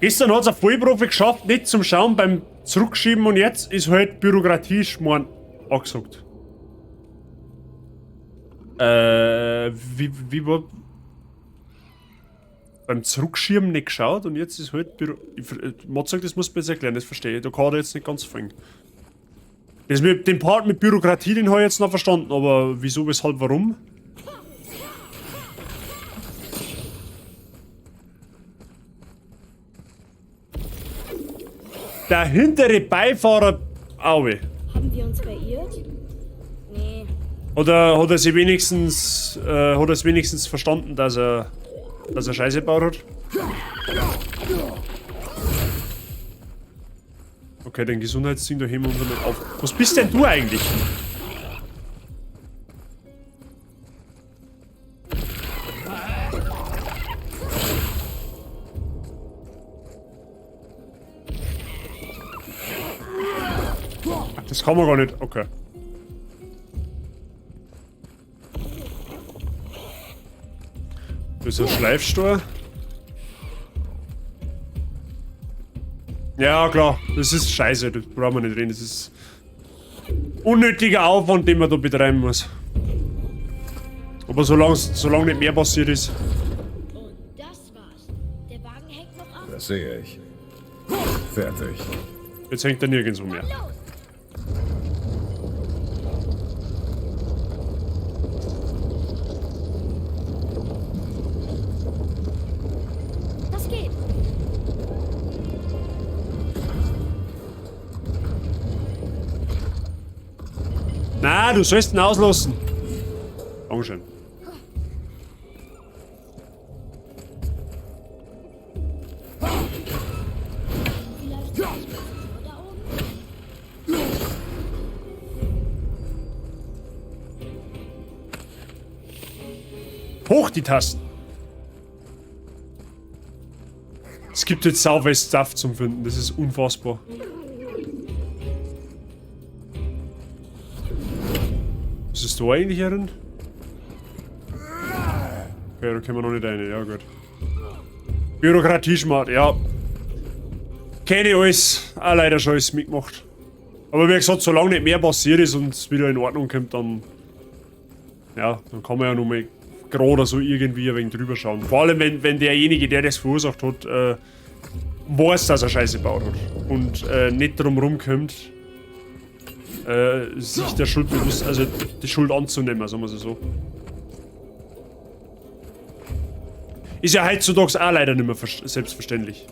Gestern hat's ein Vollprofi geschafft, nicht zum Schauen beim Zurückschieben und jetzt ist halt Bürokratie-Schmarrn angesagt. Wie war. Beim Zurückschieben nicht geschaut und jetzt ist halt Büro. Mozart, das muss man jetzt erklären, das verstehe ich. Da kann ich jetzt nicht ganz folgen. Das mit dem Part mit Bürokratie, den habe ich jetzt noch verstanden, aber wieso, weshalb, warum? Der hintere Beifahrer. Aue. Haben wir uns verirrt? Nee. Oder hat er sich wenigstens. Hat er es wenigstens verstanden, dass er Scheiße gebaut hat? Okay, den Gesundheitsding, da heben wir uns einmal auf. Was bist denn du eigentlich? Ach, das kann man gar nicht. Okay. Das ist ein Schleifstor. Ja, klar. Das ist scheiße. Das brauchen wir nicht reden. Das ist unnötiger Aufwand, den man da betreiben muss. Aber solange nicht mehr passiert ist. Und das war's. Der Wagen hängt noch an. Das sehe ich. Fertig. Jetzt hängt er nirgendwo mehr. Los! Das geht. Na, du sollst ihn auslassen. Dankeschön. Vielleicht ist das da oben. Hoch die Tasten. Es gibt jetzt sau viel Stuff zum Finden. Das ist unfassbar. Was ist da eigentlich herin? Okay, da können wir noch nicht rein. Ja, gut. Bürokratie-Schmarrn, ja. Kenne ich alles. Auch leider schon alles mitgemacht. Aber wie gesagt, solange nicht mehr passiert ist und es wieder in Ordnung kommt, dann... Ja, dann kann man ja noch mal gerade so irgendwie ein wenig drüber schauen. Vor allem, wenn derjenige, der das verursacht hat, weiß, dass er Scheiße gebaut hat. Und nicht drum rumkommt, sich der Schuld bewusst, also die Schuld anzunehmen, sagen wir es so. Ist ja heutzutage auch leider nicht mehr selbstverständlich.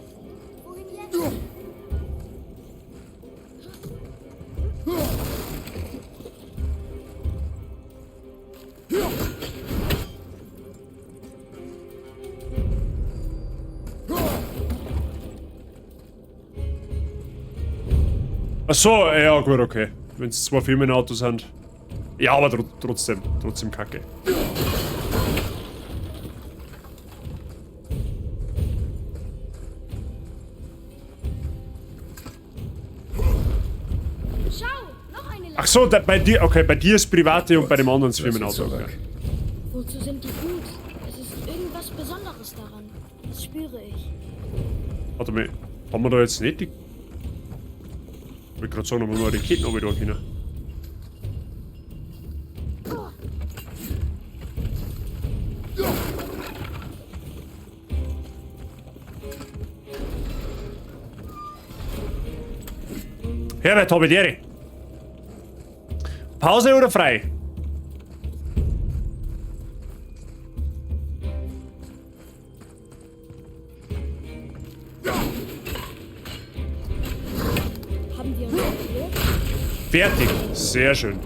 Ach so, ja gut, okay. Wenn's zwei Firmenautos sind. Ja, aber trotzdem kacke. so, da, bei dir, okay, bei dir ist private und bei dem anderen ist Lass sie Firmenauto. Okay. zurück. Wozu sind die gut? Es ist irgendwas Besonderes daran. Das spüre ich. Warte mal, haben wir da jetzt nicht die... Ich wollte gerade sagen, ob wir die Ketten runter tun können. Herbert, habe die Ehre. Pause oder frei? Haben wir uns verirrt? Fertig. Sehr schön.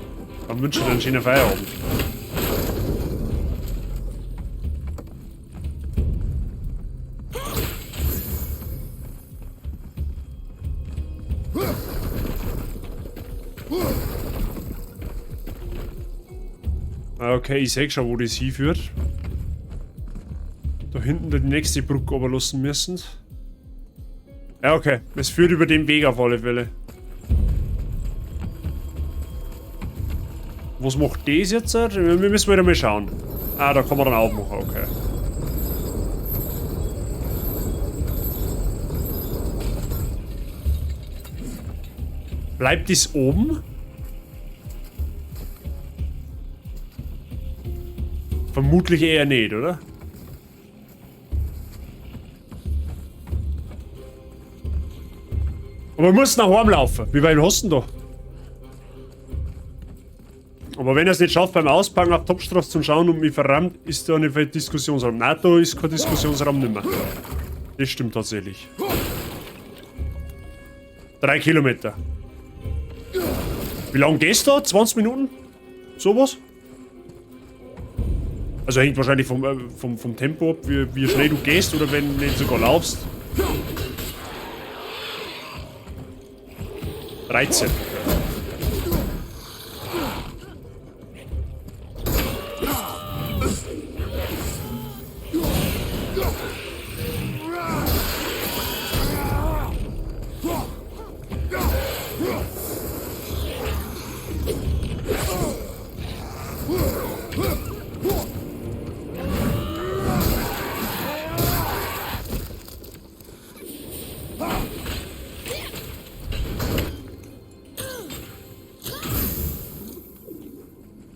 Dann wünsche ich dir einen schönen Feierabend. Okay, ich sehe schon, wo das hinführt. Da hinten die nächste Brücke runterlassen müssen. Ja, okay. Es führt über den Weg auf alle Fälle. Was macht das jetzt? Wir müssen wieder mal schauen. Ah, da kann man dann aufmachen, okay. Bleibt das oben? Vermutlich eher nicht, oder? Aber wir müssen nach Hause laufen. Wie weit hast du denn da? Aber wenn er es nicht schafft, beim Auspacken auf Topstraße zu schauen und mich verrammt, ist da nicht Diskussionsraum. Nein, da ist kein Diskussionsraum nimmer. Das stimmt tatsächlich. 3 Kilometer. Wie lange gehst du da? 20 Minuten? Sowas? Also hängt wahrscheinlich vom Tempo ab, wie schnell du gehst oder wenn du nicht sogar laufst. 13.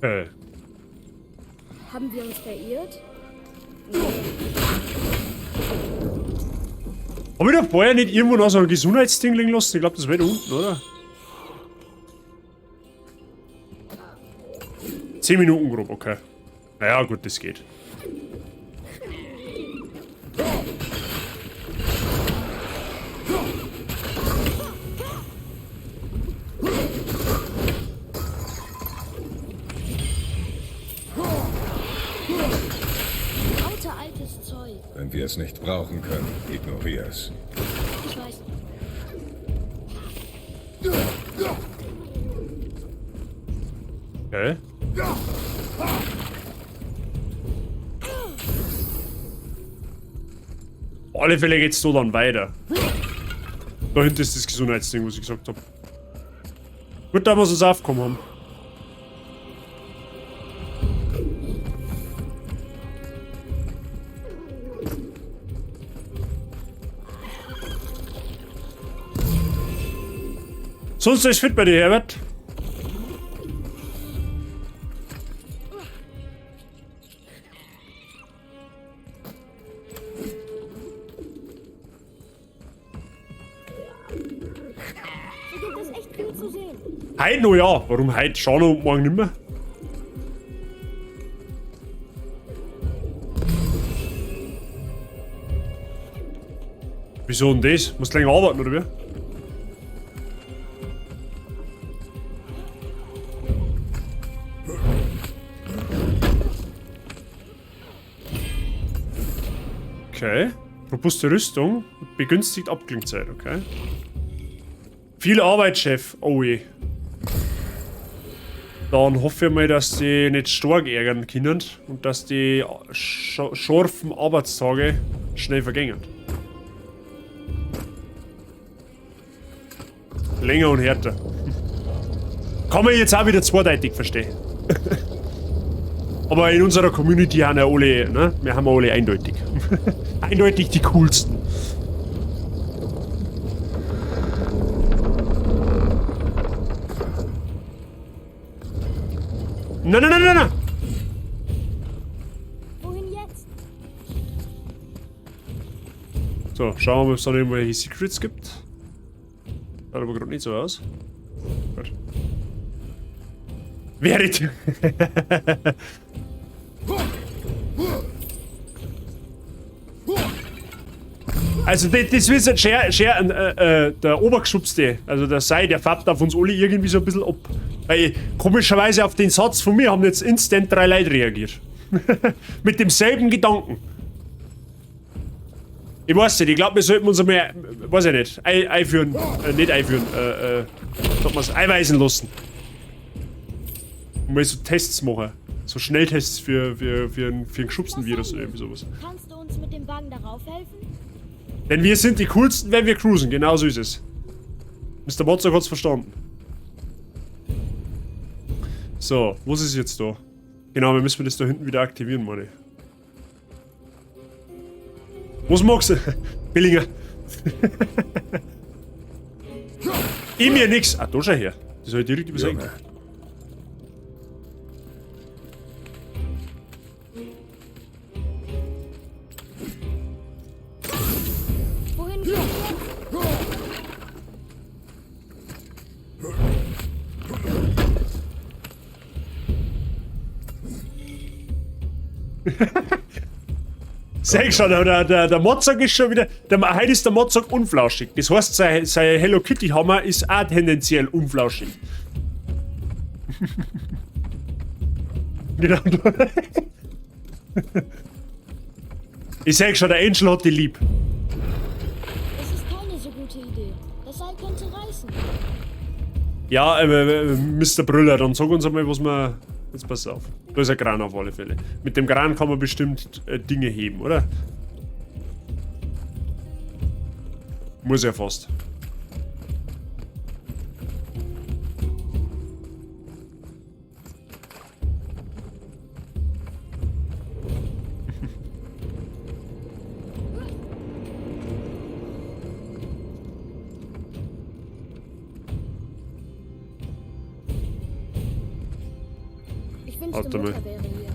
Okay. Haben wir uns verirrt? Hab ich da vorher nicht irgendwo noch so ein Gesundheitsding liegen lassen? Ich glaub, das war da unten, oder? 10 Minuten grob, okay. Naja, gut, das geht. Lauter altes Zeug. Wenn wir es nicht brauchen können, ignorier es. Ich weiß. Okay. Auf alle Fälle geht's so dann weiter. Da hinten ist das Gesundheitsding, was ich gesagt hab. Gut, da wir uns aufgekommen haben. Sonst ist fit bei dir, Herbert. Hier gibt es echt viel zu sehen. Heute noch ja. Warum heute? Schau noch und morgen nimmer. Wieso denn das? Musst du länger arbeiten, oder wie? Okay. Robuste Rüstung. Begünstigt Abklingzeit, okay. Viel Arbeit, Chef. Oh je. Dann hoffe ich mal, dass die nicht stark ärgern können und dass die scharfen Arbeitstage schnell vergängen. Länger und härter. Kann man jetzt auch wieder zweideutig verstehen. Aber in unserer Community haben ja alle, ne? Wir haben alle eindeutig. Eindeutig die coolsten. Nein, nein, nein, nein, nein! Wohin jetzt? So, schauen wir mal, ob es da irgendwelche Secrets gibt. Schaut aber gerade nicht so aus. Gut. Wäre. Also das ist jetzt schön, der Obergeschubste, also der Sei, der färbt auf uns alle irgendwie so ein bisschen ab. Weil komischerweise auf den Satz von mir haben jetzt instant 3 Leute reagiert. Mit demselben Gedanken. Ich weiß nicht, ich glaub, wir sollten uns einmal, weiß ich nicht, einführen, nicht einführen, sollten wir's einweisen lassen. Und mal so Tests machen. So Schnelltests für einen geschubsten Virus oder irgendwie sowas. Kannst du uns mit dem Wagen darauf helfen? Denn wir sind die coolsten, wenn wir cruisen, genau so ist es. Mr. Mozart hat's verstanden. So, was ist jetzt da? Genau, wir müssen das da hinten wieder aktivieren, meine ich. Was magst du? Billinger. Ich mir nix. Ah, da schau her. Das hab ich direkt übersehen. Wohin geht's jetzt? Sag schon, der Mozart ist schon wieder. Heute ist der Mozart unflauschig. Das heißt, sein Hello Kitty Hammer ist auch tendenziell unflauschig. Genau. Ich sag schon, der Angel hat die lieb. Das ist keine so gute Idee. Das Seil könnte reißen. Ja, Mr. Brüller, dann sag uns einmal, was wir. Jetzt pass auf. Da ist ein Kran auf alle Fälle. Mit dem Kran kann man bestimmt Dinge heben, oder? Muss ja fast. Ich wünschte, Warte mal. Mutter wäre hier.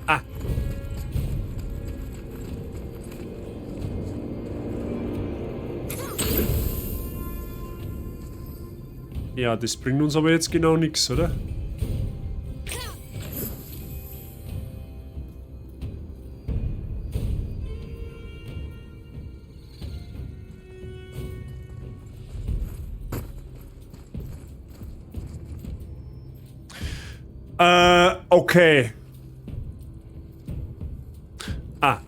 Ah. Ja, das bringt uns aber jetzt genau nix, oder? Okay. Ah.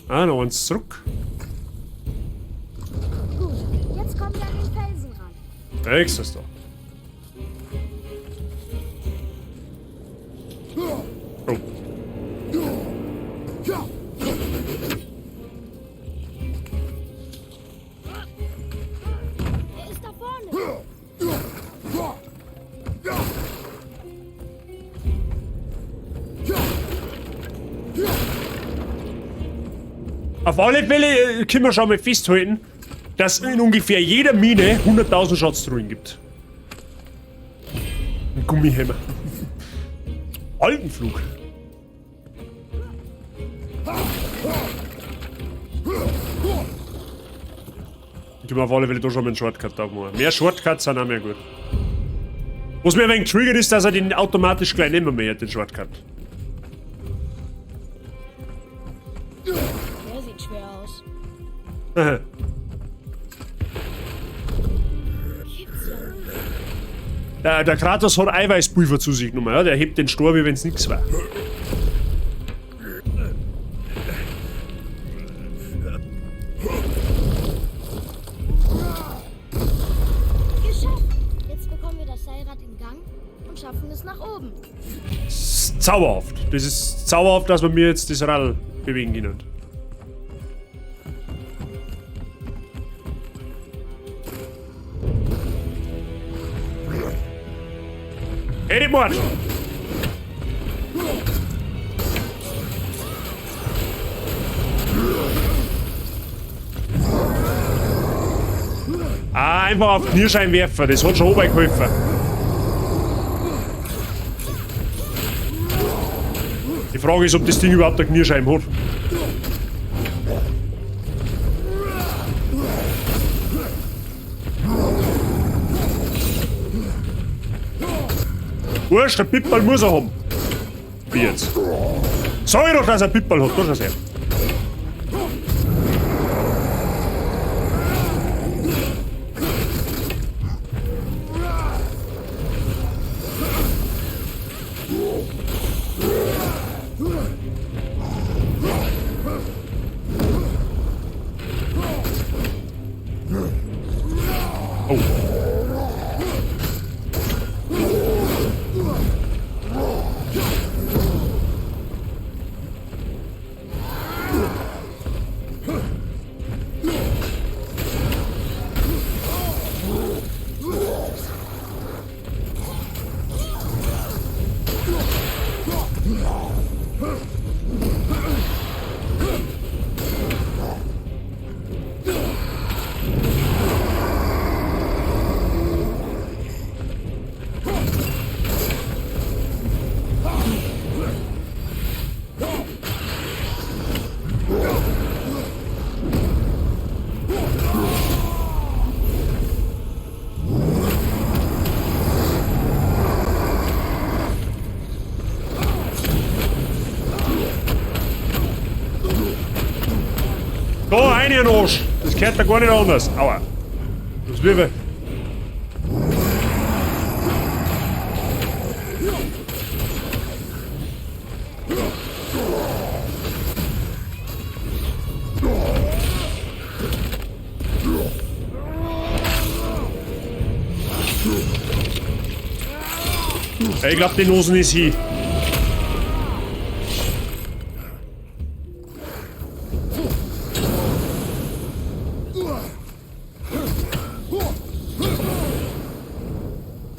Ah, noch eins zurück. Gut, jetzt kommen wir an den Felsen ran. Da ist es doch. Oh. Er ist da vorne. Auf alle Fälle können wir schon mal festhalten, dass in ungefähr jeder Mine 100.000 Schatztruhen gibt. Ein Gummihämmer. Altenflug. Ich kann mir auf alle Fälle da schon mal einen Shortcut aufmachen. Mehr Shortcuts sind auch mehr gut. Was mir ein wenig triggert ist, dass er den automatisch gleich nehmen mehr, den Shortcut. Der sieht schwer aus. Gibt's ja nicht. Der Kratos hat Eiweißpulver zu sich genommen, ja? Der hebt den Stor, wie wenn's nix war. Los nach oben. Das ist zauberhaft. Das ist zauberhaft, dass wir mir jetzt das Radl bewegen können. Hey, Mord! Ah, einfach auf Knirscheinwerfer, das hat schon geholfen. Die Frage ist, ob das Ding überhaupt eine Knirscheibe hat. Wurscht, der Pipperl muss er haben. Wie jetzt? Sag ich doch, dass er einen Pipperl hat, da schau's her. Oh. Da, rein in den Arsch. Das gehört da gar nicht anders. Aua. Das wir. Ich glaub, die Nosen ist hier.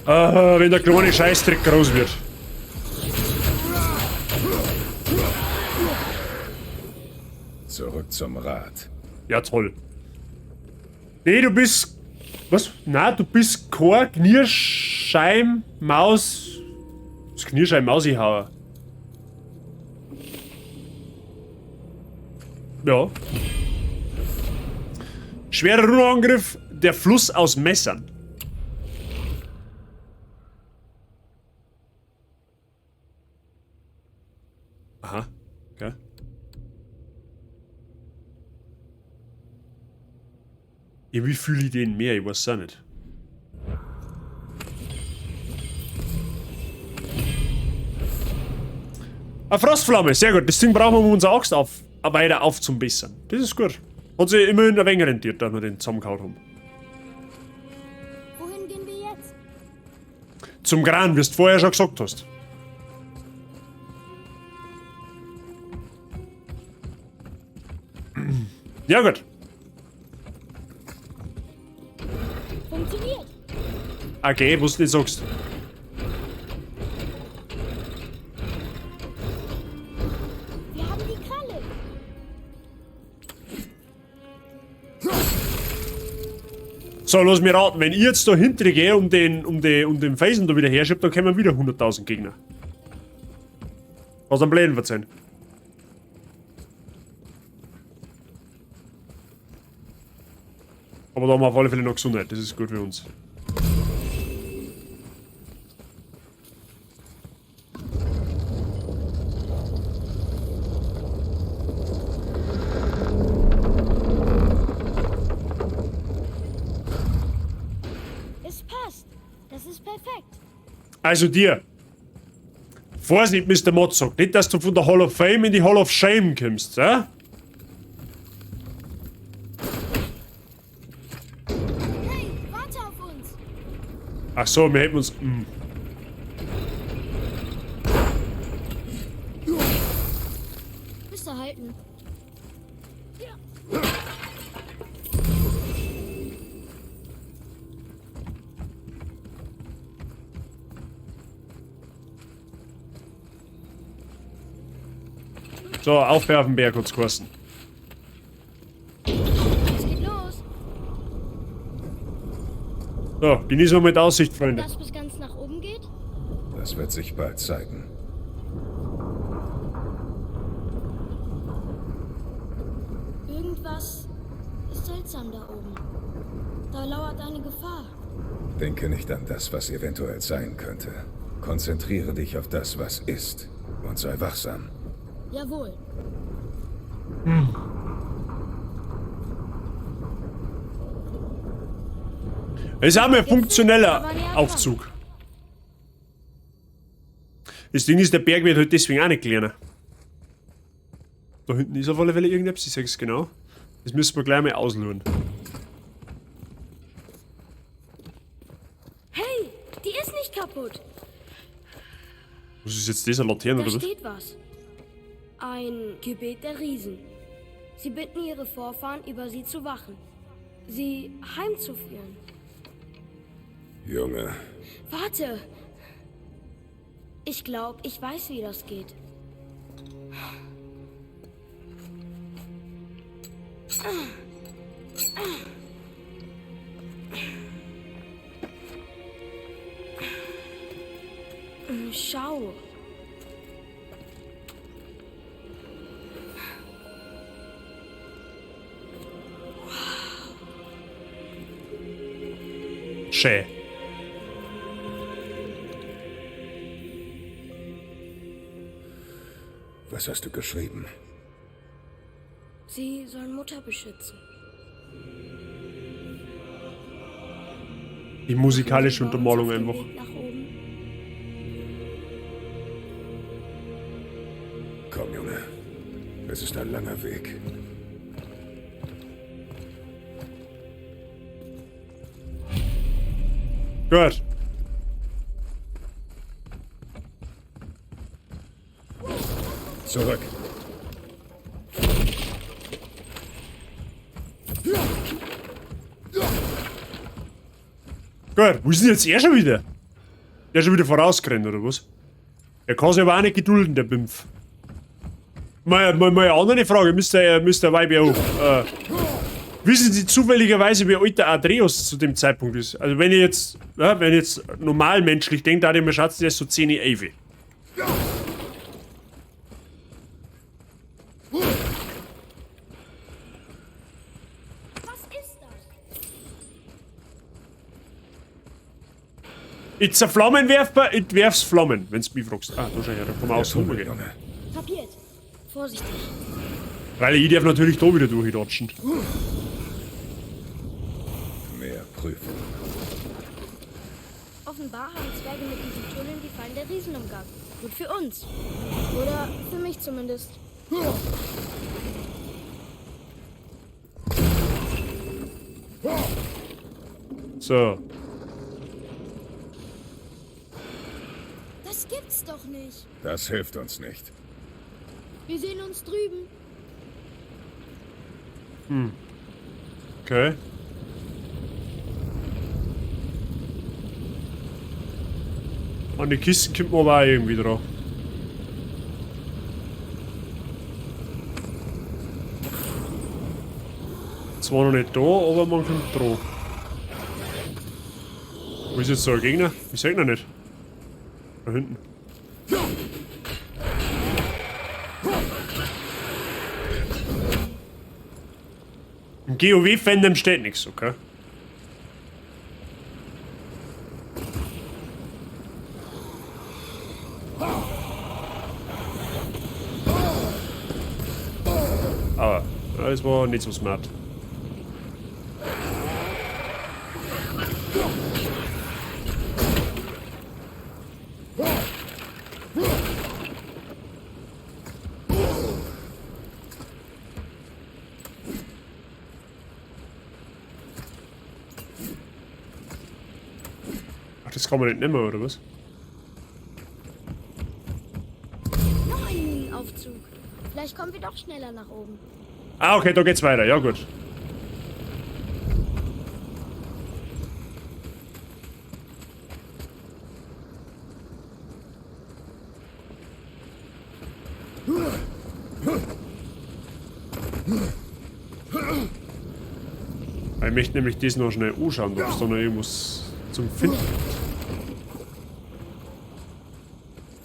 Ah, wenn der kleine Scheißdreck groß wird. Zurück zum Rad. Ja, toll. Nee, du bist... Was? Nein, du bist kein Knirscheim Maus... Das Knirscheim Mausihauer. Ja. Schwerer Runenangriff, der Fluss aus Messern. Aha, okay. Ja, wie fühle ich den mehr? Ich weiß auch nicht. Eine Frostflamme, sehr gut. Das Ding brauchen wir, um unsere Axt weiter aufzubessern. Das ist gut. Hat sich immerhin ein wenig rentiert, dass wir den zusammengehauen haben. Wohin gehen wir jetzt? Zum Gran, wie du vorher schon gesagt hast. Ja gut. Funktioniert. Okay, was du nicht sagst. Wir haben die Kralle. So, lass mich raten, wenn ich jetzt da hinter gehe und den Felsen da wieder herschiebe, dann kommen wieder 100.000 Gegner. Was am Bläden verzeihen. Aber da haben wir auf alle Fälle noch Gesundheit, das ist gut für uns. Es passt. Das ist perfekt. Also dir. Vorsicht, Mr. Motsock. Nicht, dass du von der Hall of Fame in die Hall of Shame kommst, ja? Hey, warte auf uns. Ach so, wir hätten uns... So, auf auf den Berg hat's geheißen. Es geht los. So, genießen wir mal die Aussicht, Freunde. Das bis ganz nach oben geht? Das wird sich bald zeigen. Irgendwas ist seltsam da oben. Da lauert eine Gefahr. Denke nicht an das, was eventuell sein könnte. Konzentriere dich auf das, was ist. Und sei wachsam. Jawohl. Es ist auch mal ein funktioneller Aber näher dran. Aufzug. Das Ding ist, der Berg wird halt deswegen auch nicht kleiner. Da hinten ist auf alle Fälle irgendetwas, ich sag's genau. Das müssen wir gleich mal auslohen. Hey, die ist nicht kaputt. Was ist jetzt das, eine Laterne Da oder was? steht was. Ein Gebet der Riesen. Sie bitten ihre Vorfahren, über sie zu wachen. Sie heimzuführen. Junge, Warte! Ich glaube, ich weiß, wie das geht. Schau. Schä. was hast du geschrieben? Sie sollen Mutter beschützen. Die musikalische Machen wir Untermalung uns auf den einfach. Weg nach oben. Komm, Junge. Es ist ein langer Weg. Gut. Zurück. Gut. Wo ist denn jetzt er schon wieder? Der ist schon wieder vorausgerannt, oder was? Er kann sich aber auch nicht gedulden, der Bimpf. Mal eine andere Frage, Mr. YBO. Wissen Sie zufälligerweise, wie alt der Atreus zu dem Zeitpunkt ist? Also wenn ich jetzt, ja, wenn ich jetzt normal menschlich denke, da ich mir schätzen, der ist so 10, 11. Was ist das? It's a Flammenwerfer, ich werf's Flammen, wenn's mich fragst. Ah, da schau her, da kann man Der außen Tunnel, rumgehen. Junge. Kapiert. Vorsichtig. Weil ich darf natürlich da wieder durchdatschen. Mehr Prüfung. Offenbar haben Zwerge mit diesen Tunneln die Fallen der Riesen umgangen. Gut für uns. Oder für mich zumindest. So. Das gibt's doch nicht. Das hilft uns nicht. Wir sehen uns drüben. Okay. An die Kisten kommt man aber auch irgendwie dran. Zwar noch nicht da, aber man kommt dran. Wo ist jetzt da ein Gegner? Ich seh ihn noch nicht. Da hinten. Im GOW-Fandom steht nichts, okay? Aber das war nicht so smart. Ach, das kann man nicht nehmen, oder was? Noch ein Minenaufzug. Vielleicht kommen wir doch schneller nach oben. Ah, okay, da geht's weiter. Ja, gut. Ich möchte nämlich das noch schnell anschauen, ob es da noch irgendwas zum Finden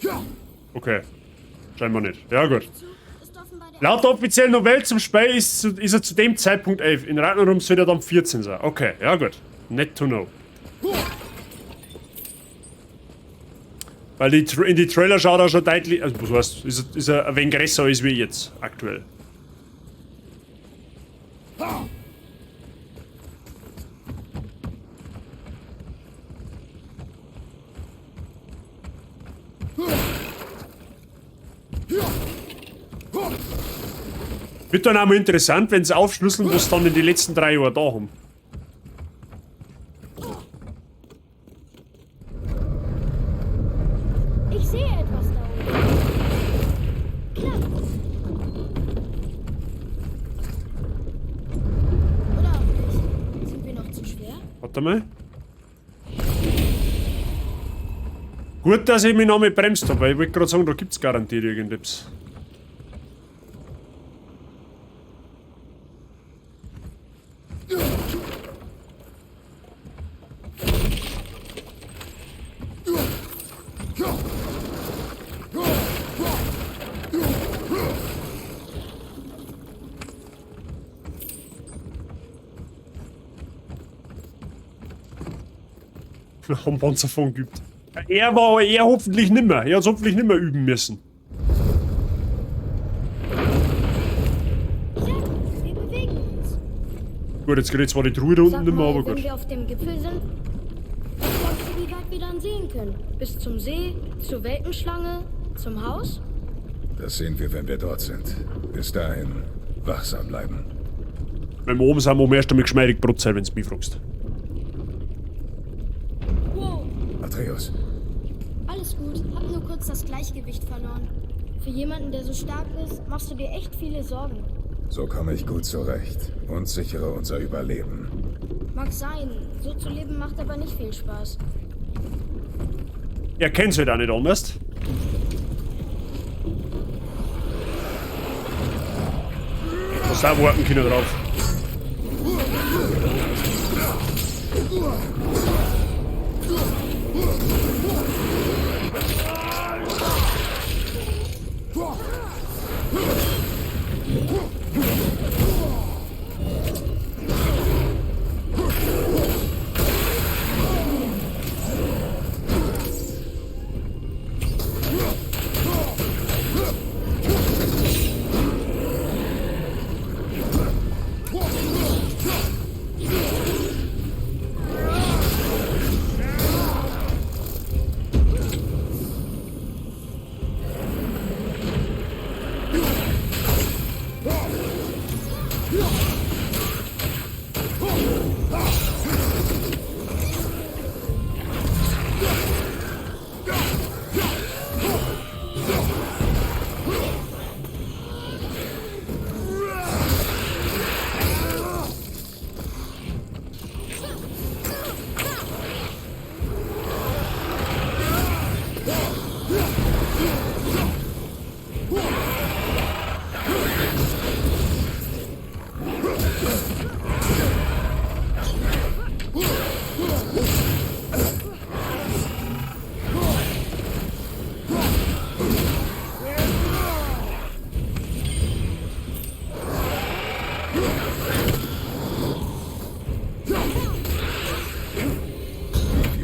gibt. Okay. Scheinbar nicht. Ja gut. Laut der offiziellen Novelle zum Spiel ist er zu dem Zeitpunkt 11. In Ragnarok soll er dann 14 sein. Okay, ja gut. Net to know. Weil in die Trailer schaut er schon deutlich. Also, was heißt, ist er ein wenig größer als wir jetzt aktuell. Wird dann auch mal interessant, wenn sie aufschlüsseln, was dann in den letzten 3 Jahren da haben. Ich sehe etwas da oben. Klar. Oder auch nicht. Sind wir noch zu schwer? Warte mal. Gut, dass ich mich noch mal bremst hab, weil ich wollte gerade sagen, da gibt's garantiert irgendetwas. Haben Panzerfang geübt. Er war er hoffentlich nimmer. Er hat's hoffentlich nimmer üben müssen. Sehr gut, wir bewegen uns. Gut, jetzt geht zwar die Truhe da unten Sag nimmer, mal, aber wenn gut. wir auf dem Gipfel sind, was glaubst du, wie weit wir dann sehen können? Bis zum See, zur Weltenschlange, zum Haus? Das sehen wir, wenn wir dort sind. Bis dahin, wachsam bleiben. Wenn wir oben sind, machen wir erst einmal geschmeidig Brotzeit, wenn du mich fragst. Wow. Atreus. Alles gut, hab nur kurz das Gleichgewicht verloren. Für jemanden, der so stark ist, machst du dir echt viele Sorgen. So komme ich gut zurecht und sichere unser Überleben. Mag sein, so zu leben macht aber nicht viel Spaß. Er kennt's halt auch nicht anders. Was da warten können drauf.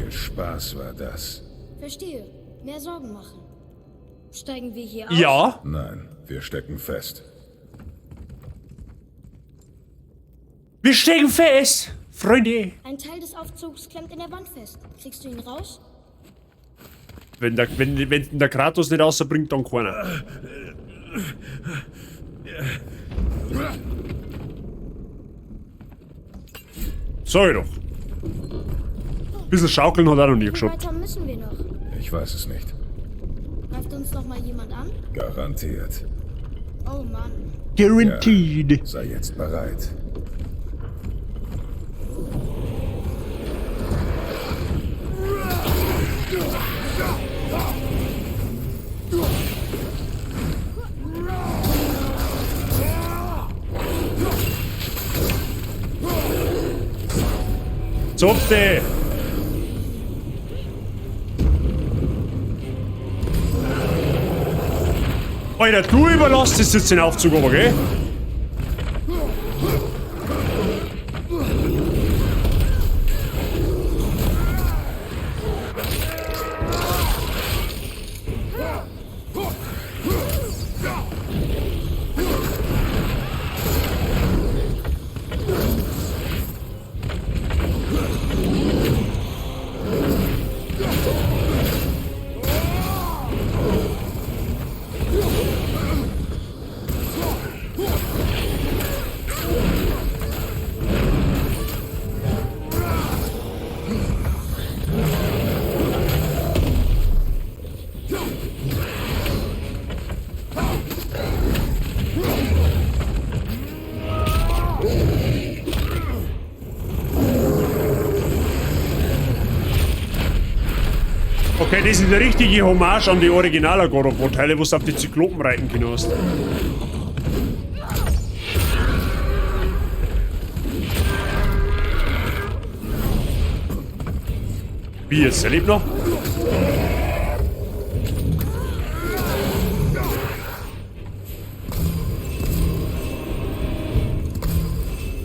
Spaß war das. Verstehe. Mehr Sorgen machen. Steigen wir hier aus? Ja. Nein, wir stecken fest. Wir stecken fest, Freunde. Ein Teil des Aufzugs klemmt in der Wand fest. Kriegst du ihn raus? Wenn der Kratos nicht rausbringt, dann keiner. Sag ich doch. Ein bisschen schaukeln hat auch noch nie Wie geschaut. weiter müssen wir noch? Ich weiß es nicht. Greift uns noch mal jemand an? Garantiert. Oh Mann. Guaranteed. Ja, sei jetzt bereit. Zupte! Alter, du überlässt es jetzt den Aufzug aber, gell? Okay, das ist eine richtige Hommage an die originalen God of War Teile, wo du auf die Zyklopen reiten können hast. Wie jetzt? Der lebt noch?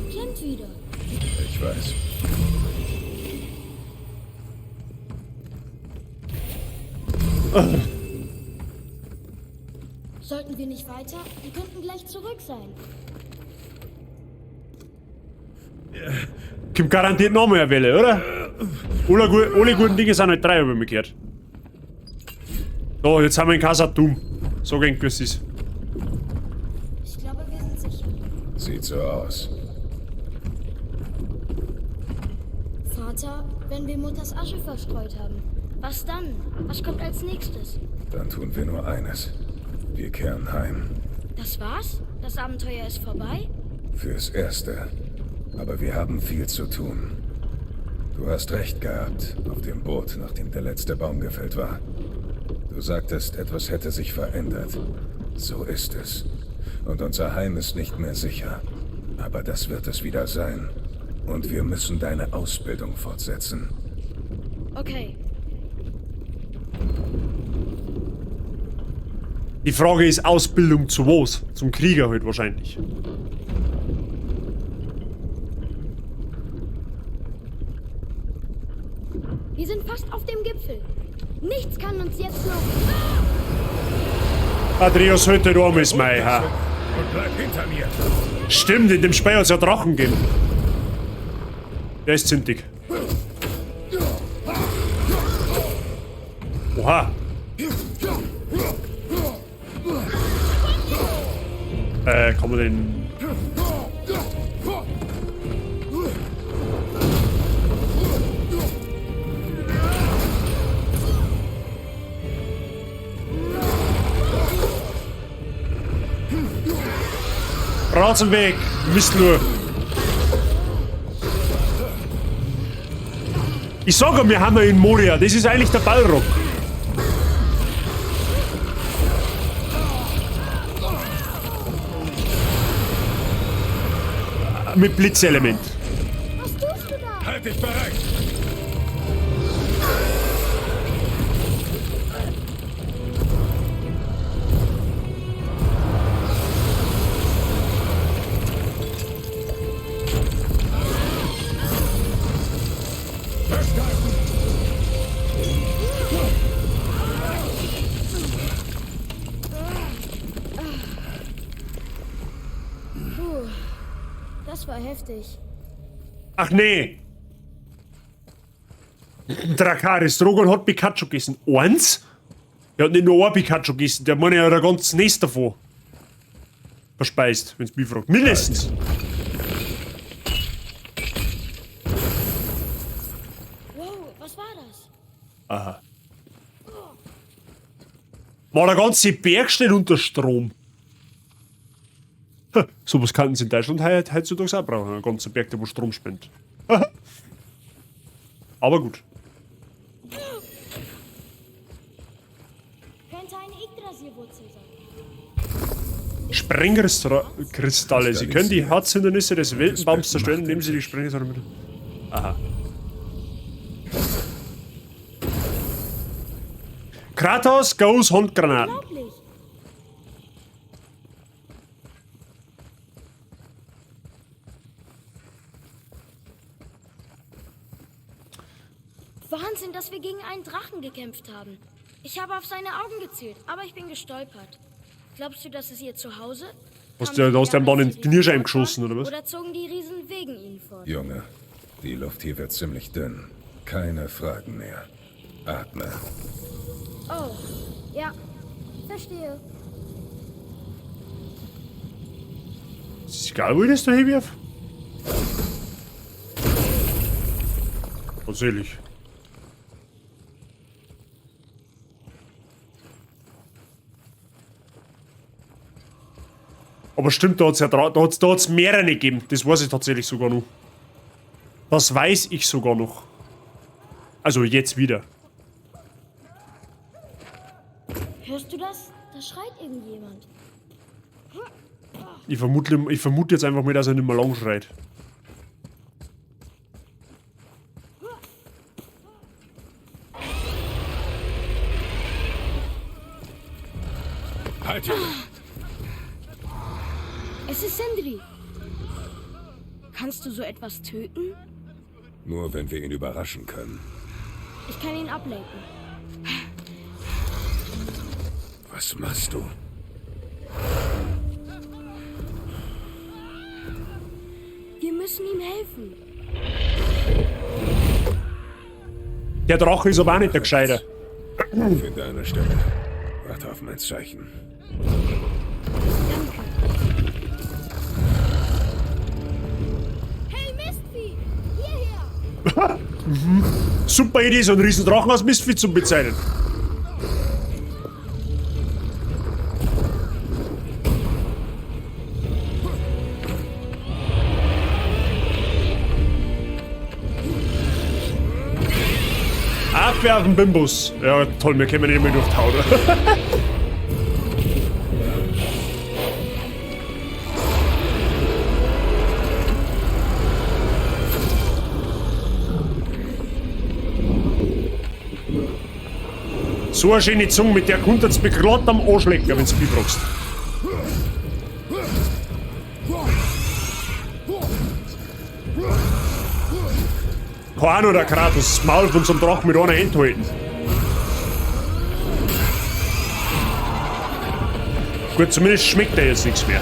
Klemmt wieder. Ich weiß. Sollten wir nicht weiter? Die könnten gleich zurück sein. Kommt garantiert noch mal eine Welle, oder? Alle guten Dinge sind halt drei, hab ich mir gehört. So, jetzt haben wir in Khazad-dûm. So gern es ist. Ich glaube, wir sind sicher. Sieht so aus. Vater, wenn wir Mutters Asche verstreut haben, was dann? Was kommt als nächstes? Dann tun wir nur eines. Wir kehren heim. Das war's? Das Abenteuer ist vorbei? Fürs Erste. Aber wir haben viel zu tun. Du hast recht gehabt, auf dem Boot, nachdem der letzte Baum gefällt war. Du sagtest, etwas hätte sich verändert. So ist es. Und unser Heim ist nicht mehr sicher. Aber das wird es wieder sein. Und wir müssen deine Ausbildung fortsetzen. Okay. Die Frage ist Ausbildung zu was? Zum Krieger halt wahrscheinlich. Wir sind fast auf dem Gipfel. Nichts kann uns jetzt noch... Atreus, heute Arm ist mei, ha. Und bleib hinter mir! Stimmt, in dem Spiel hat's ja Drachen gegeben. Der ist zündig. Oha. Kann man den... Raus weg, Mistler. Ich sag ja, wir haben ja in Moria. Das ist eigentlich der Balrog. Mit Blitzelement. Was tust du da? Halt dich bereit! Puh, das war heftig. Ach nee. Dracarys, Drogon hat Pikachu gegessen. Eins? Der hat nicht nur ein Pikachu gegessen, der meine ja ein ganzes Nest davon verspeist, wenn's mich fragt. Mindestens. Wow, was war das? Aha. War der ganze Berg steht unter Strom. Ha, sowas könnten sie in Deutschland heutzutage auch brauchen. Ein ganzer Berg, der wo Strom spendet. Aber gut. Könnte eine Yggdrasil-Wurzel sein. Sprengkristalle. Sie können die Herzhindernisse des Weltenbaums zerstören, indem sie die Sprengkristalle mit. Aha. Kratos goes Handgranaten. Unglaublich. Wahnsinn, dass wir gegen einen Drachen gekämpft haben. Ich habe auf seine Augen gezielt, aber ich bin gestolpert. Glaubst du, das ist ihr Zuhause? Hast Kamen du- hast sie du ihm dann her, in als die die Niersche Riesen geschossen, fort oder was? waren? Oder zogen die Riesen wegen ihnen fort? Junge, die Luft hier wird ziemlich dünn. Keine Fragen mehr. Atme. Oh, ja, verstehe. Ist es egal, wo ich das da hinwerf? Tatsächlich. Aber stimmt, da hat es ja da hat's mehrere gegeben. Das weiß ich tatsächlich sogar noch. Das weiß ich sogar noch. Also jetzt wieder. Hörst du das? Da schreit irgendjemand. Ich vermute jetzt einfach mal, dass er nicht mehr lang schreit. Halt, Junge! Es ist Sindri. Kannst du so etwas töten? Nur wenn wir ihn überraschen können. Ich kann ihn ablenken. Was machst du? Wir müssen ihm helfen. Der Drache ist aber auch nicht der Gescheiter. Finde eine Stelle. Warte auf mein Zeichen. Danke. Hey Mistvieh! Hierher! Super Idee, so einen riesen Drachen als Mistvieh zu bezeichnen. Abwerfen, Bimbus. Ja, toll, wir kommen nicht mehr durch die Haut. So eine schöne Zunge, mit der konntest du mich glatt am Arsch lecken, wenn du mich fragst. Kann auch noch der Kratos das Maul von so einem Drachen mit einer Hand halten. Gut, zumindest schmeckt er jetzt nichts mehr.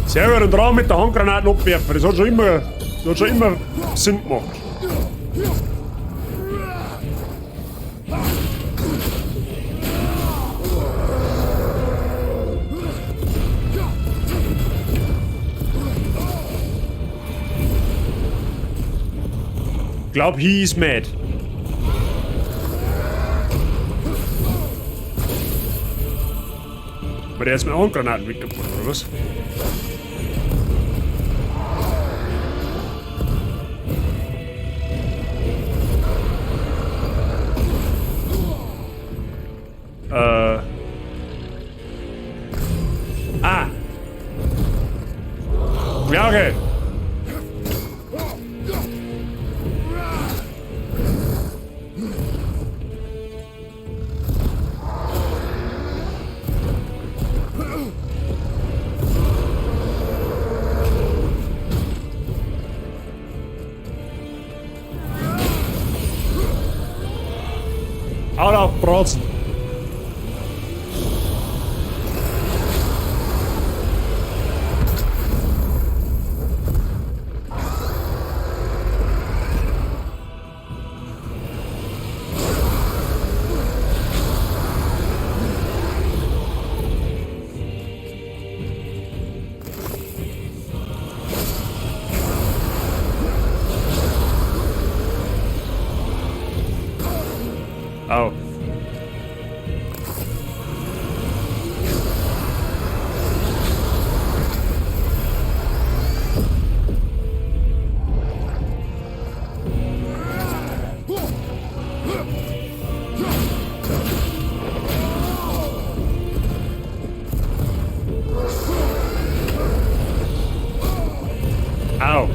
Selber den Drachen mit der Handgranate abwerfen, das hat schon immer Sinn gemacht. Glaub, he is mad. Aber der ist mit Handgranaten mitgebracht, oder was? Ah. Ja, okay. Out auf Bratzen. Au. Au.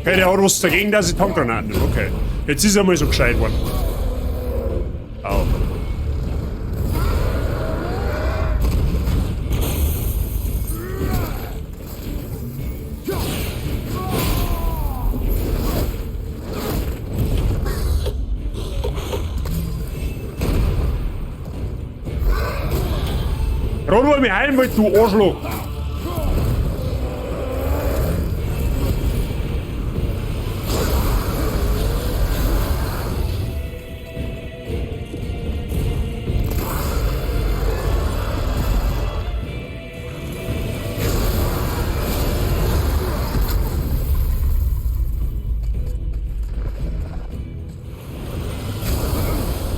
Okay, der hat was dagegen, dass ich Tankgranaten nehme. Okay. Jetzt ist er mal so gescheit worden. Au. Rot, wo ich mich heilen wollte, du Arschloch!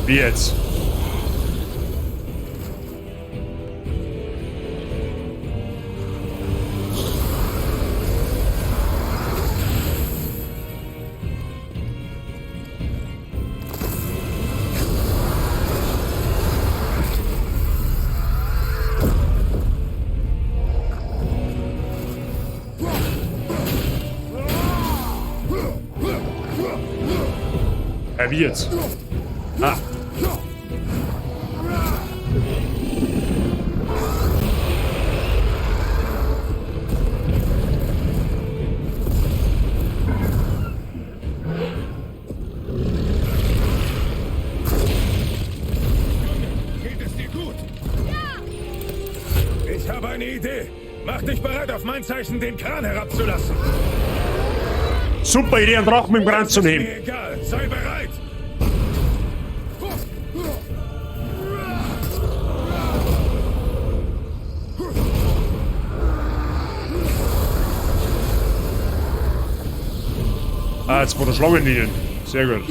Wie jetzt? Wie jetzt? Ah. Geht es dir gut? Ja! Ich habe eine Idee. Mach dich bereit, auf mein Zeichen den Kran herabzulassen. Super Idee, einen Drachen mit dem Kran zu nehmen. Mir egal. Sei bereit. Ah, jetzt wurde Schlangenlinien. Sehr gut.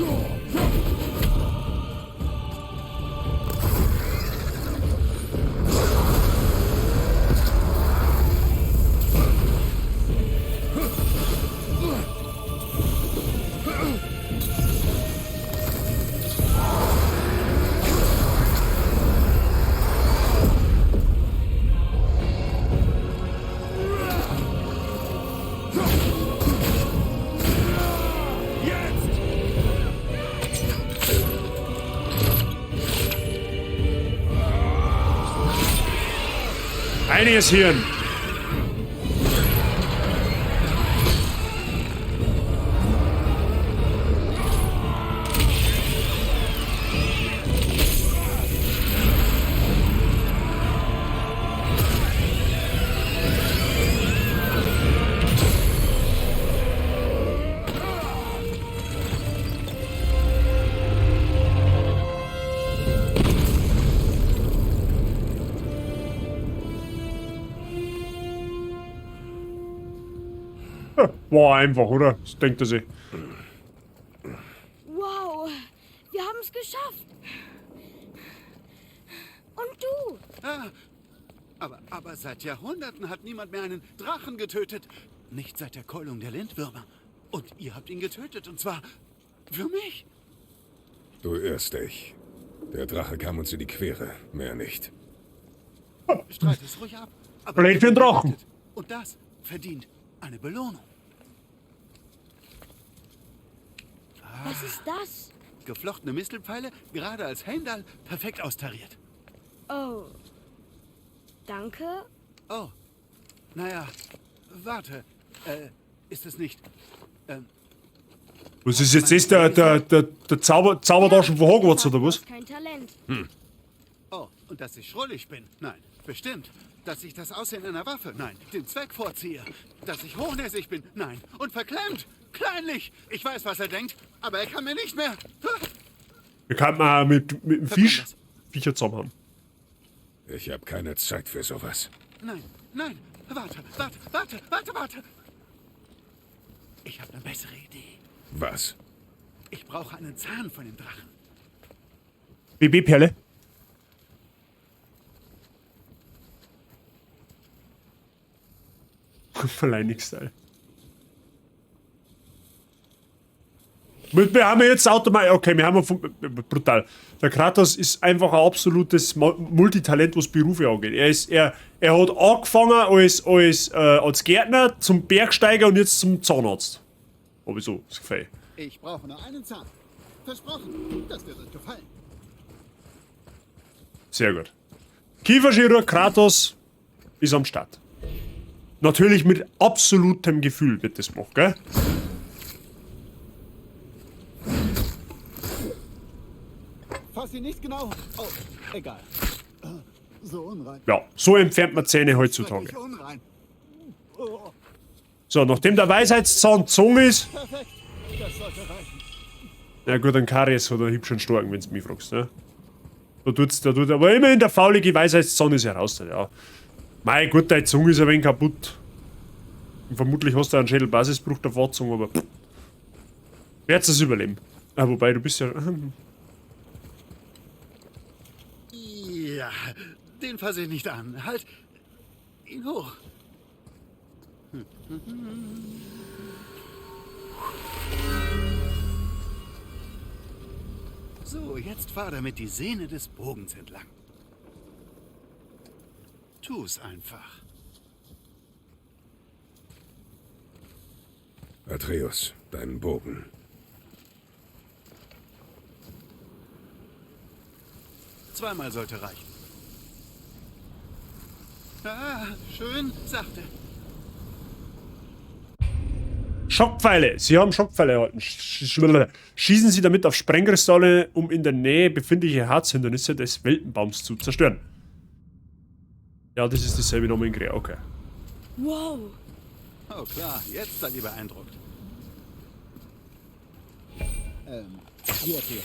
Jetzt! Einiges Hirn. Ja, war einfach, oder? Das denkt er sich. Wow, wir haben es geschafft. Und du? Ah, aber seit Jahrhunderten hat niemand mehr einen Drachen getötet. Nicht seit der Keulung der Lindwürmer. Und ihr habt ihn getötet, und zwar für mich. Du irrst dich. Der Drache kam uns in die Quere, mehr nicht. Streit es ruhig ab. Aber Blöd für den Drachen. Und das verdient eine Belohnung. Was ist das? Geflochtene Mistelpfeile, gerade als Heimdall, perfekt austariert. Oh. Danke. Oh, naja, warte. Ist es nicht... Was ist jetzt das? Der Zaubertaschen von Hogwarts, oder was? Du hast kein Talent. Oh, und dass ich schrullig bin? Nein, bestimmt. Dass ich das Aussehen einer Waffe? Nein, den Zweck vorziehe. Dass ich hochnäsig bin? Nein. Und verklemmt? Kleinlich! Ich weiß, was er denkt, aber er kann mir nicht mehr. Wir könnten auch mit dem Fisch Viecher zusammen haben. Ich habe keine Zeit für sowas. Nein, nein, warte, warte, warte, warte, warte. Ich habe eine bessere Idee. Was? Ich brauche einen Zahn von dem Drachen. BB-Perle. Verleinig-Style. Wir haben jetzt automatisch. Okay, wir haben brutal. Der Kratos ist einfach ein absolutes Multitalent, was Berufe angeht. Er hat angefangen als Gärtner, zum Bergsteiger und jetzt zum Zahnarzt. Hab ich so das Gefühl. Ich brauche nur einen Zahn. Versprochen, das wird euch gefallen. Sehr gut. Kieferchirurg Kratos ist am Start. Natürlich mit absolutem Gefühl wird das gemacht, gell? Fass ihn nicht genau. Oh, egal. So unrein. Ja, so entfernt man Zähne heutzutage. Schrecklich unrein. Oh, So, nachdem der Weisheitszahn gezogen ist. perfekt. Das sollte reichen. Na gut, ein Karies hat er hübsch einen starken, wenn du mich fragst, ne? Da tut's, da tut, aber immerhin der faulige Weisheitszahn ist ja raus, ja. Mein Gott, deine Zunge ist ein wenig kaputt. Und vermutlich hast du einen Schädelbasisbruch der Fahrzunge, aber pff. Werdest es überleben. Ah, wobei, du bist ja. Ja, den fasse ich nicht an. Halt ihn hoch. So, jetzt fahr damit die Sehne des Bogens entlang. Tu's einfach. Atreus, deinen Bogen. Zweimal sollte reichen. Ah, schön sachte. Schockpfeile! Sie haben Schockpfeile erhalten. Schießen Sie damit auf Sprengkristalle, um in der Nähe befindliche Harzhindernisse des Weltenbaums zu zerstören. Ja, das ist dasselbe nochmal in Grea, okay. Wow. Oh klar, jetzt seid ihr beeindruckt. Hier, hier.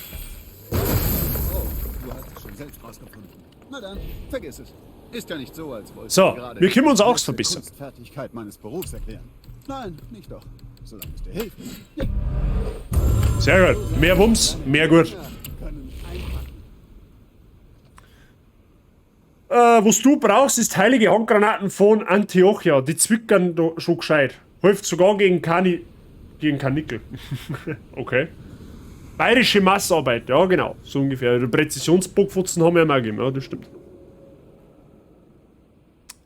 Oh, du hast es schon selbst rausgefunden. Na dann, vergiss es. Ist ja nicht so, als wollte So, ich gerade wir können uns die auch verbessern. Kunstfertigkeit meines Berufs erklären. Nein, nicht doch. Solange es dir hilft. Ja. Sehr gut. Mehr Wumms, mehr gut. Ja, können einpacken. Was du brauchst, ist heilige Handgranaten von Antiochia. Die zwickern da schon gescheit. Hilft sogar gegen Kani. Gegen Karnickel. Okay. Bayerische Massarbeit, ja genau. So ungefähr. Die Präzisionsbockfutzen haben wir ja mal gegeben, ja, das stimmt.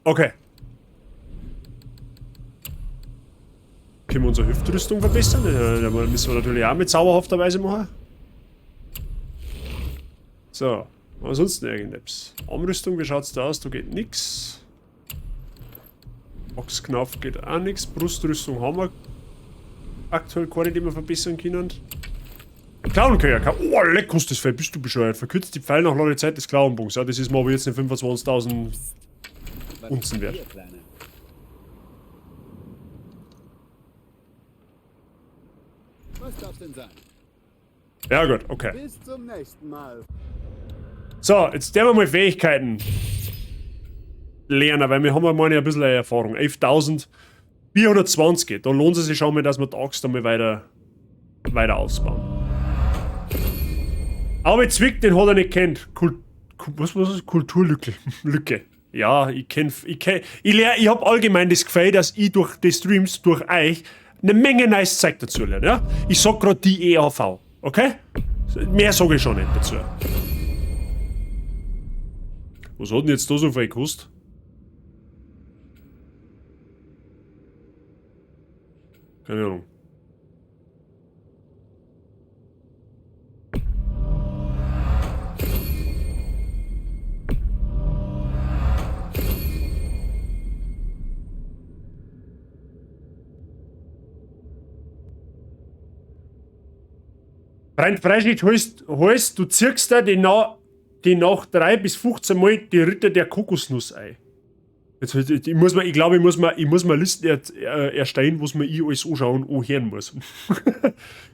Okay. Können wir unsere Hüftrüstung verbessern? Das müssen wir natürlich auch mit zauberhafter Weise machen. So. Ansonsten irgendetwas. Armrüstung, wie schaut's da aus? Da geht nix. Boxknauf geht auch nix. Brustrüstung haben wir aktuell keine, die wir verbessern können. Klauenköcher. Oh, leck, kostet das Fell. Bist du bescheuert? Verkürzt die Pfeil nach Ladezeit des Klauenbogens. Ja, das ist mir aber jetzt nicht 25.000 Unzen wert. Was darf's denn sein? Ja gut, okay. Bis zum nächsten Mal. So, jetzt werden wir mal Fähigkeiten lernen, weil wir haben ja mal ein bisschen Erfahrung. 11.420. Da lohnt es sich schon mal, dass wir die Axt einmal weiter ausbauen. Aber Zwick, den hat er nicht kennt. Was ist das? Kulturlücke. Lücke. Ja, ich kenn, ich kenn, ich lehr, ich hab allgemein das Gefühl, dass ich durch die Streams, durch euch, eine Menge nice Zeug dazu lerne, ja? Ich sag grad die EAV, okay? Mehr sag ich schon nicht dazu. Was hat denn jetzt da so viel gekostet? Keine Ahnung. Freund Freischnitt heißt, du ziehst da die nach 3 bis 15 Mal die Ritter der Kokosnuss ein. Jetzt, ich, muss mir, ich glaube, ich muss mir Listen erstellen, was man ich alles anschauen und anhören muss.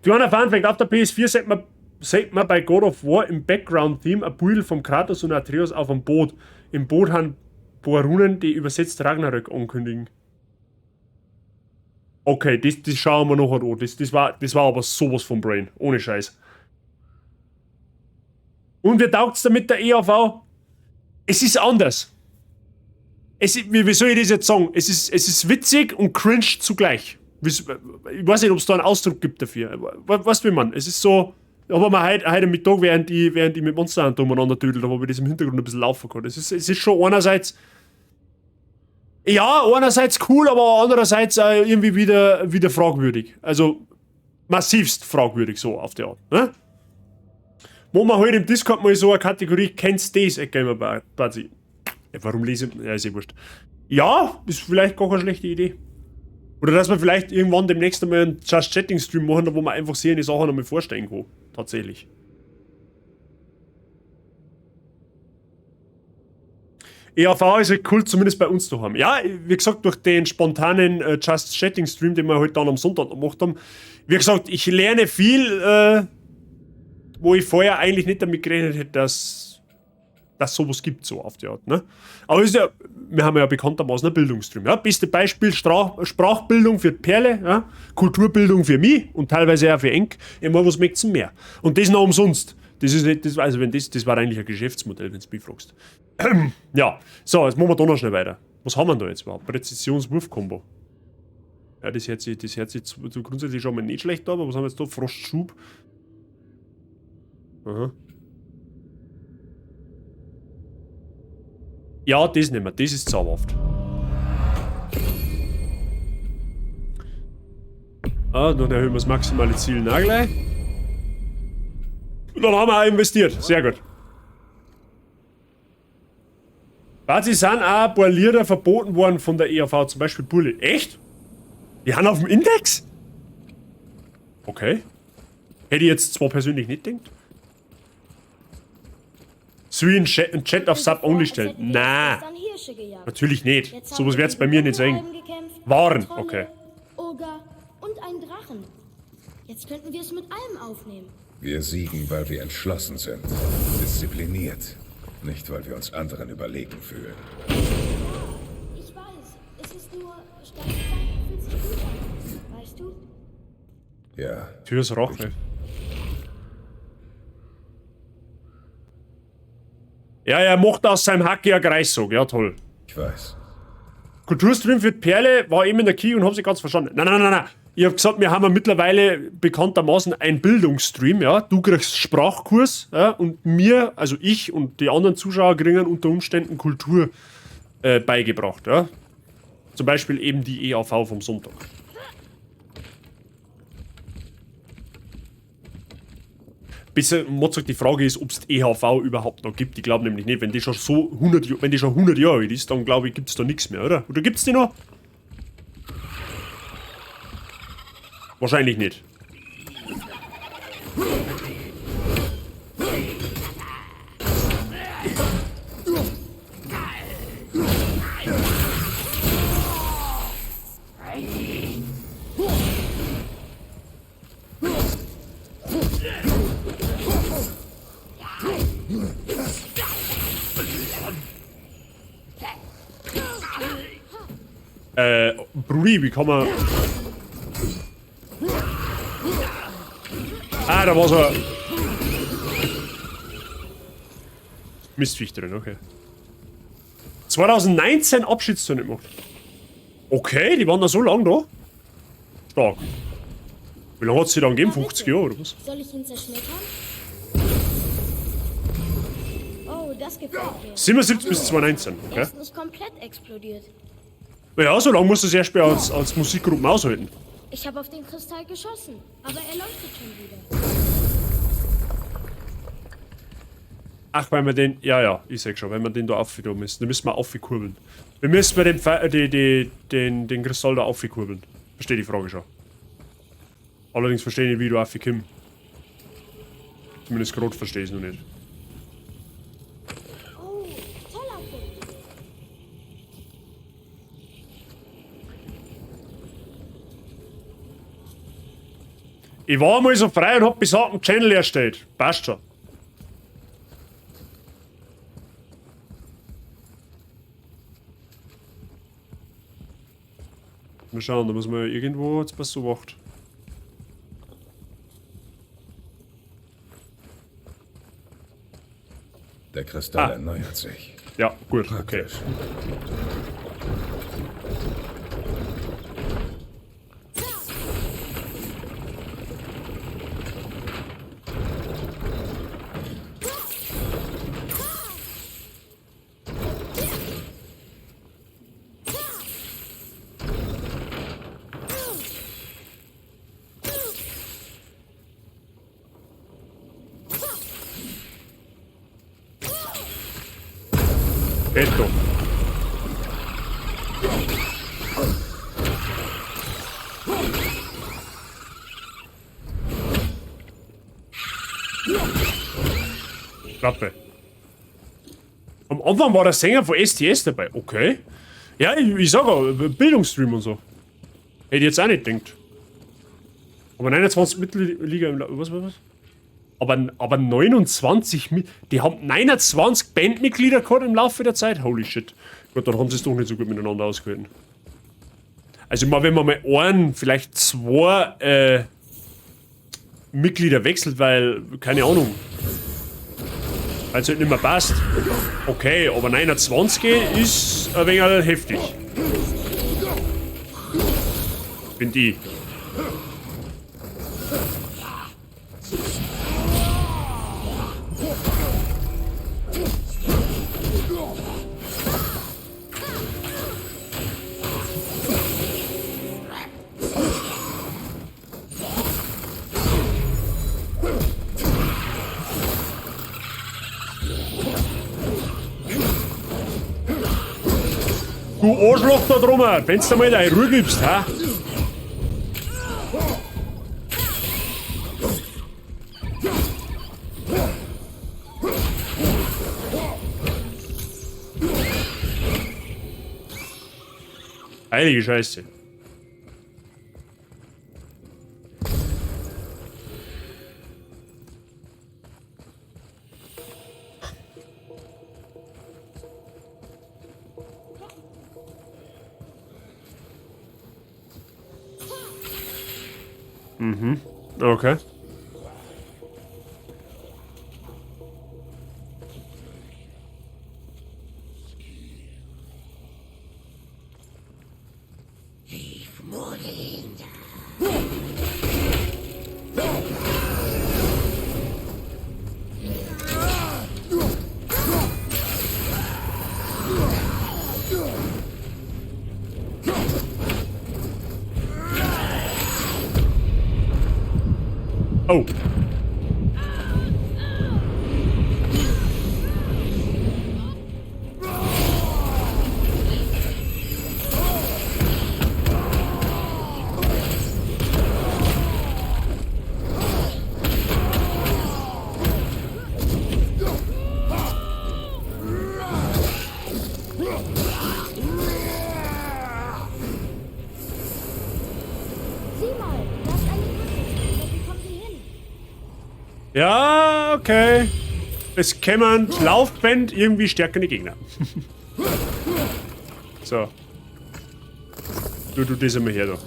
Kleiner Funfact, auf der PS4 sieht man bei God of War im Background-Theme ein Bild vom Kratos und Atreus auf einem Boot. Im Boot haben paar Runen, die übersetzt Ragnarök ankündigen. Okay, das, das schauen wir noch an. Das, das, war, das war aber sowas von Brain. Ohne Scheiß. Und wie taugt's da mit der EAV? Es ist anders. Es, wie, wie soll ich das jetzt sagen? Es ist, es ist witzig und cringe zugleich. Ich weiß nicht, ob es da einen Ausdruck gibt dafür. Weißt du, wie man? Es ist so. Aber mal heute, heute Mittag, während ich, während ich mit Monster Hunter umeinander dödelt, habe ich das im Hintergrund ein bisschen laufen kann. Es ist, es ist schon einerseits. Ja, einerseits cool, aber andererseits auch irgendwie wieder, wieder fragwürdig. Also massivst fragwürdig so auf die Art. Ne? Wo man halt im Discord mal so eine Kategorie, kennst du das, Gamer Bazi? Warum lese ich? Ja, ist eh wurscht. Ja, ist vielleicht gar keine schlechte Idee. Oder dass wir vielleicht irgendwann demnächst einmal einen Just Chatting Stream machen, wo man einfach sich die Sachen nochmal vorstellen kann. Tatsächlich. EAV ist halt cool, zumindest bei uns daheim. Ja, wie gesagt, durch den spontanen Just Chatting Stream, den wir halt dann am Sonntag gemacht haben. Wie gesagt, ich lerne viel, wo ich vorher eigentlich nicht damit gerechnet hätte, dass dass sowas gibt, so auf die Art. Ne? Aber ist ja, wir haben ja bekanntermaßen einen Bildungsstream. Ja? Beste Beispiel, Sprachbildung für die Perle, ja? Kulturbildung für mich und teilweise auch für Enk. Ich meine, was möchtest du mehr? Und das noch umsonst. Das ist nicht, das, also wenn das, das war eigentlich ein Geschäftsmodell, wenn du mich fragst. Ja, so, jetzt machen wir da noch schnell weiter. Was haben wir da jetzt überhaupt? Präzisionswurf-Kombo. Ja, das hört sich, das hört sich zu, zu grundsätzlich schon mal nicht schlecht an, aber was haben wir jetzt da? Frostschub. Aha. Ja, das nehmen wir. Das ist zauberhaft. Ah, dann erhöhen wir das maximale Ziel auch gleich. Und dann haben wir auch investiert. Sehr gut. Was, sind auch ein paar Lieder verboten worden von der EAV, zum Beispiel Bulli. Echt? Die haben auf dem Index? Okay. Hätte ich jetzt zwar persönlich nicht gedacht. Soll ich einen Chat, einen Chat auf Sub-Only stellen? Na, natürlich nicht. Sowas wird's bei mir nicht sein. Waren, okay. Oger und einen Drachen. Jetzt könnten wir es mit allem aufnehmen. Wir siegen, weil wir entschlossen sind. Diszipliniert. Nicht, weil wir uns anderen überlegen fühlen. Ich weiß, es ist nur, stark sein fühlt sich gut an. Weißt du? Ja. Türs Rache. Ja, er macht aus seinem Hacki ein Kreissog. Ja, toll. Ich weiß. Kulturstream für die Perle war eben in der Key und hab sie ganz verstanden. Nein, nein, nein, nein. Ich hab gesagt, wir haben ja mittlerweile bekanntermaßen einen Bildungsstream, ja. Du kriegst Sprachkurs, ja, und mir, also ich und die anderen Zuschauer kriegen unter Umständen Kultur beigebracht, ja. Zum Beispiel eben die EAV vom Sonntag. Besser, Mozart, die Frage ist, ob's die EHV überhaupt noch gibt. Ich glaub nämlich nicht. Wenn die schon so 100, wenn die schon 100 Jahre alt ist, dann glaub ich, gibt's da nix mehr, oder? Oder gibt's die noch? Wahrscheinlich nicht. Brudi, wie kann man... Ah, da war so ein Mistviech drin, okay. 2019 Abschiedstournee gemacht. Okay, die waren da so lang da. Stark. Wie lange hat's sie dann gegeben? 50 Jahre oder was? Soll ich ihn zerschmettern? Oh, das gefällt mir. 77 bis 2019, okay. Er ist nicht komplett explodiert. Ja, so lange musst du es erst mal als Musikgruppen aushalten. Ich habe auf den Kristall geschossen, aber er leuchtet schon wieder. Ach, weil wir den... Ja, ja, ich sag schon, wenn wir den da aufkurbeln müssen. Dann müssen wir aufkurbeln. Wir müssen den, die, die, den Kristall da aufkurbeln. Verstehe die Frage schon. Allerdings verstehe ich nicht, wie du aufkommst. Zumindest gerade verstehe ich es noch nicht. Oh, toller Fund. Ich war mal so frei und hab besagten Channel erstellt. Passt schon. Mal schauen, da muss man irgendwo jetzt was so wacht. Der Kristall Ah. erneuert sich. Ja, gut, okay. Praktisch. Geht doch. Klappe. Am Anfang war der Sänger von STS dabei. Okay. Ja, ich sag auch, Bildungsstream und so. Hätte ich jetzt auch nicht gedacht. Aber 29 Mitglieder im was? Aber 29 die haben 29 Bandmitglieder gehabt im Laufe der Zeit. Holy shit. Gut, dann haben sie es doch nicht so gut miteinander ausgehalten. Also mal, wenn man mal einen, vielleicht zwei Mitglieder wechselt, weil, keine Ahnung, weil's halt nicht mehr passt. Okay, aber 29 ist ein wenig heftig. Find ich. Du Arschloch da drüben, wenn's du mal deine Ruhe gibst, ha? Heilige Scheiße. Okay. Oh. Sieh mal, da ist eine Brücke. Aber wie kommen wir hin? Ja, okay. Es kämen Laufband irgendwie stärkere Gegner. So. Du, du, das einmal her da.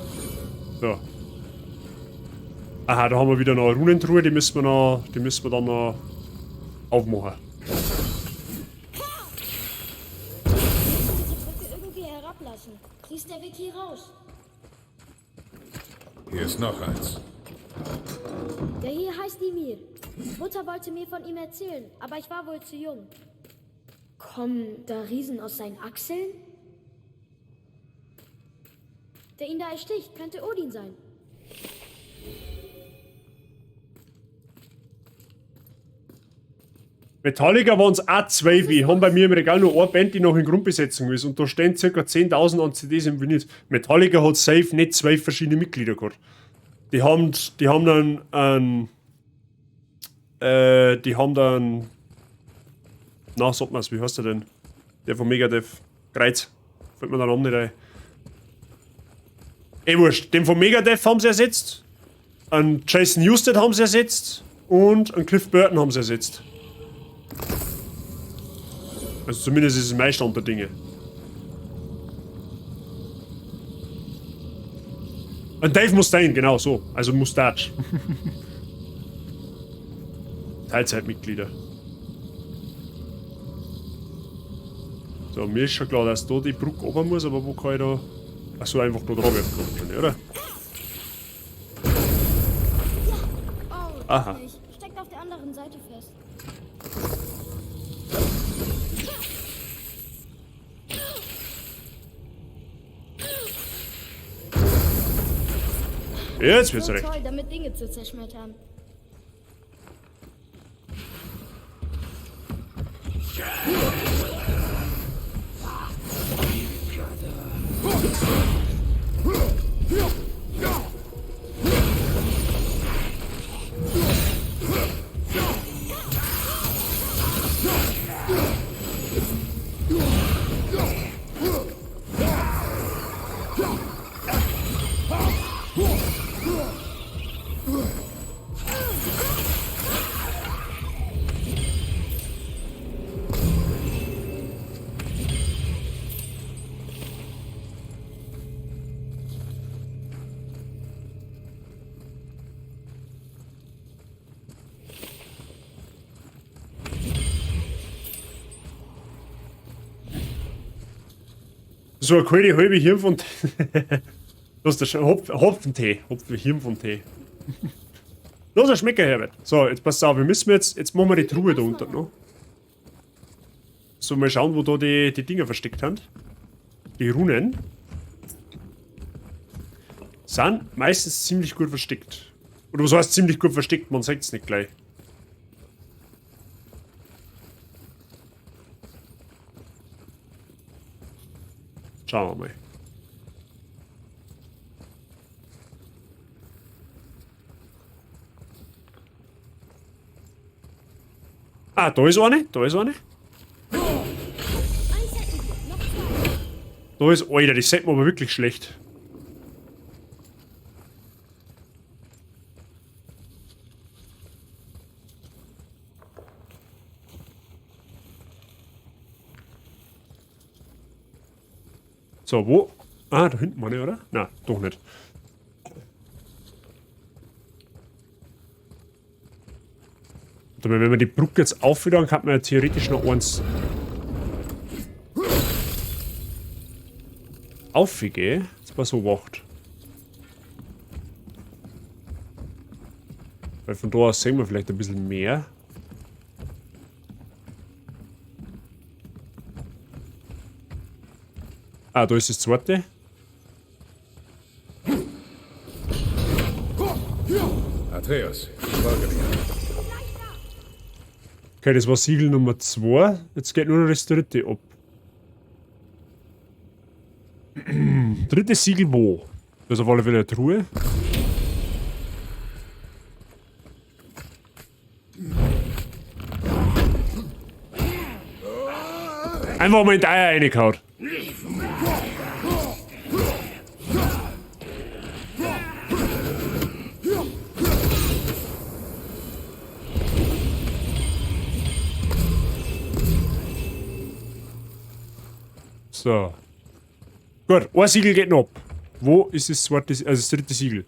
So. Aha, da haben wir wieder noch eine Runentruhe, die müssen wir noch, die müssen wir dann noch aufmachen. Wir müssen diese Brücke irgendwie herablassen. Sie ist der Weg hier raus. Hier ist noch eins. Der hier heißt Ymir. Mutter wollte mir von ihm erzählen, aber ich war wohl zu jung. Kommen da Riesen aus seinen Achseln? Der ihn da ersticht, könnte Odin sein. Metallica waren's auch 12. Ich hab bei mir im Regal nur eine Band, die noch in Grundbesetzung ist. Und da stehen circa 10.000 an CDs im Vinyl. Metallica hat safe nicht 12 verschiedene Mitglieder gehabt. Die haben, die haben dann einen die haben dann, na, sag mal's, wie heißt der denn? Der von Megadeth. Kreuz. Fällt mir der Name nicht ein. Ey, wurscht. Den von Megadeth haben sie ersetzt. Einen Jason Newsted haben sie ersetzt. Und einen Cliff Burton haben sie ersetzt. Also zumindest ist es mein Stand der Dinge. Ein Dave Mustaine, genau so. Also Mustache. Teilzeitmitglieder. So, mir ist schon klar, dass da die Brücke oben muss, aber wo kann ich da... Achso, einfach da drauf werfen, oder? Oh, Aha. nicht. Steckt auf der anderen Seite fest. Jetzt wird's So recht. toll, damit Dinge zu zerschmettern. So eine kalte halbe Hirn von Los, der Hopfentee. Hopfen, Hirn von Tee. Los, ein Schmecker, Herbert. So, jetzt pass auf, wir müssen jetzt. Jetzt machen wir die Truhe da unten noch. So, mal schauen, wo da die Dinger versteckt haben. Die Runen. Sind meistens ziemlich gut versteckt. Oder was heißt ziemlich gut versteckt? Man sieht's nicht gleich. Schauen wir mal. Ah, da ist eine, da ist eine. Da ist, Alter, das sieht man aber wirklich schlecht. So, wo? Ah, da hinten meine, oder? Na, doch nicht. Warte mal, wenn wir die Brücke jetzt aufhören, kann man ja theoretisch noch eins aufgehen. Jetzt mal so wacht. Weil von da aus sehen wir vielleicht ein bisschen mehr. Ah, da ist das zweite. Atreus, folge mir. Okay, das war Siegel Nummer 2. Jetzt geht nur noch das dritte ab. Drittes Siegel wo? Das ist auf alle Fälle eine Truhe. Einfach mal in die Eier reingehauen. So. Gut, ein Siegel geht noch ab. Wo ist das zweite, also das dritte Siegel?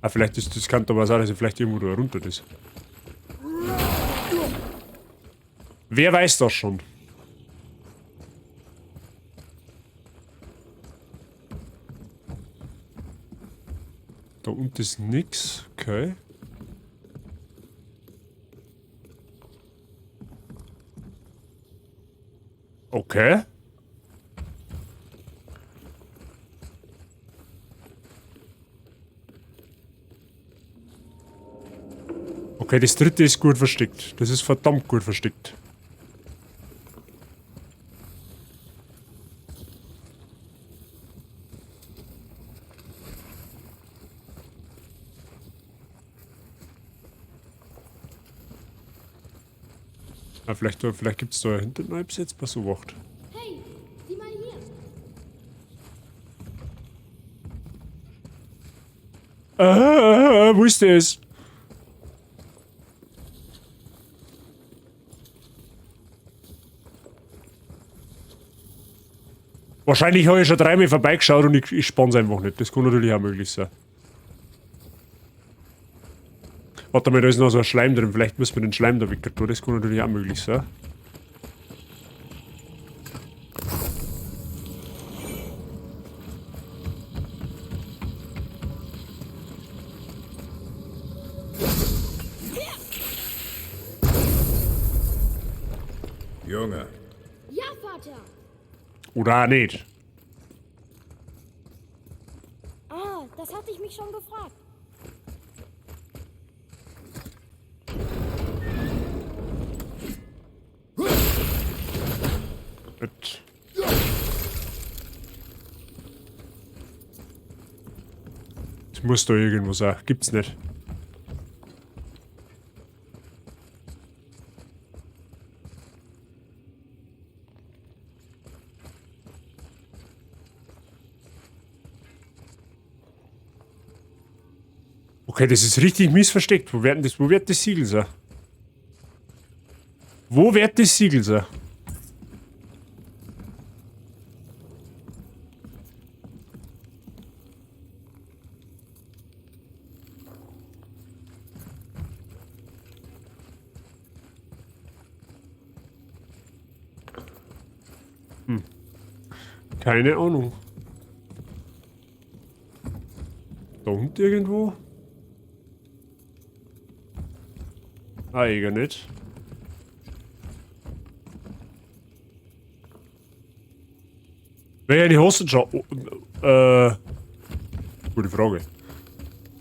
Ah, vielleicht ist das, kann aber sein, dass er vielleicht irgendwo da runter ist. Wer weiß das schon? Da unten ist nix. Okay. Okay. Okay, das dritte ist gut versteckt. Das ist verdammt gut versteckt. Ah, vielleicht gibt es da hinten noch etwas jetzt, was so wacht. Hey, sieh mal hier. Ah, wo ist das? Wahrscheinlich habe ich schon dreimal vorbeigeschaut und ich spann's einfach nicht. Das kann natürlich auch möglich sein. Warte mal, da ist noch so ein Schleim drin. Vielleicht müssen wir den Schleim da weg tun. Das kann natürlich auch möglich sein. Junge. Ja, Vater. Oder auch nicht. Ah, das hatte ich mich schon gefragt. Gut. Das muss da irgendwo sein. Gibt's nicht. Okay, das ist richtig mies versteckt. Wo wird denn das, wo wird das Siegel sein? Wo wird das Siegel sein? Keine Ahnung. Da unten irgendwo? Ah, eher nicht. Wer die Hosen schon? Gute Frage.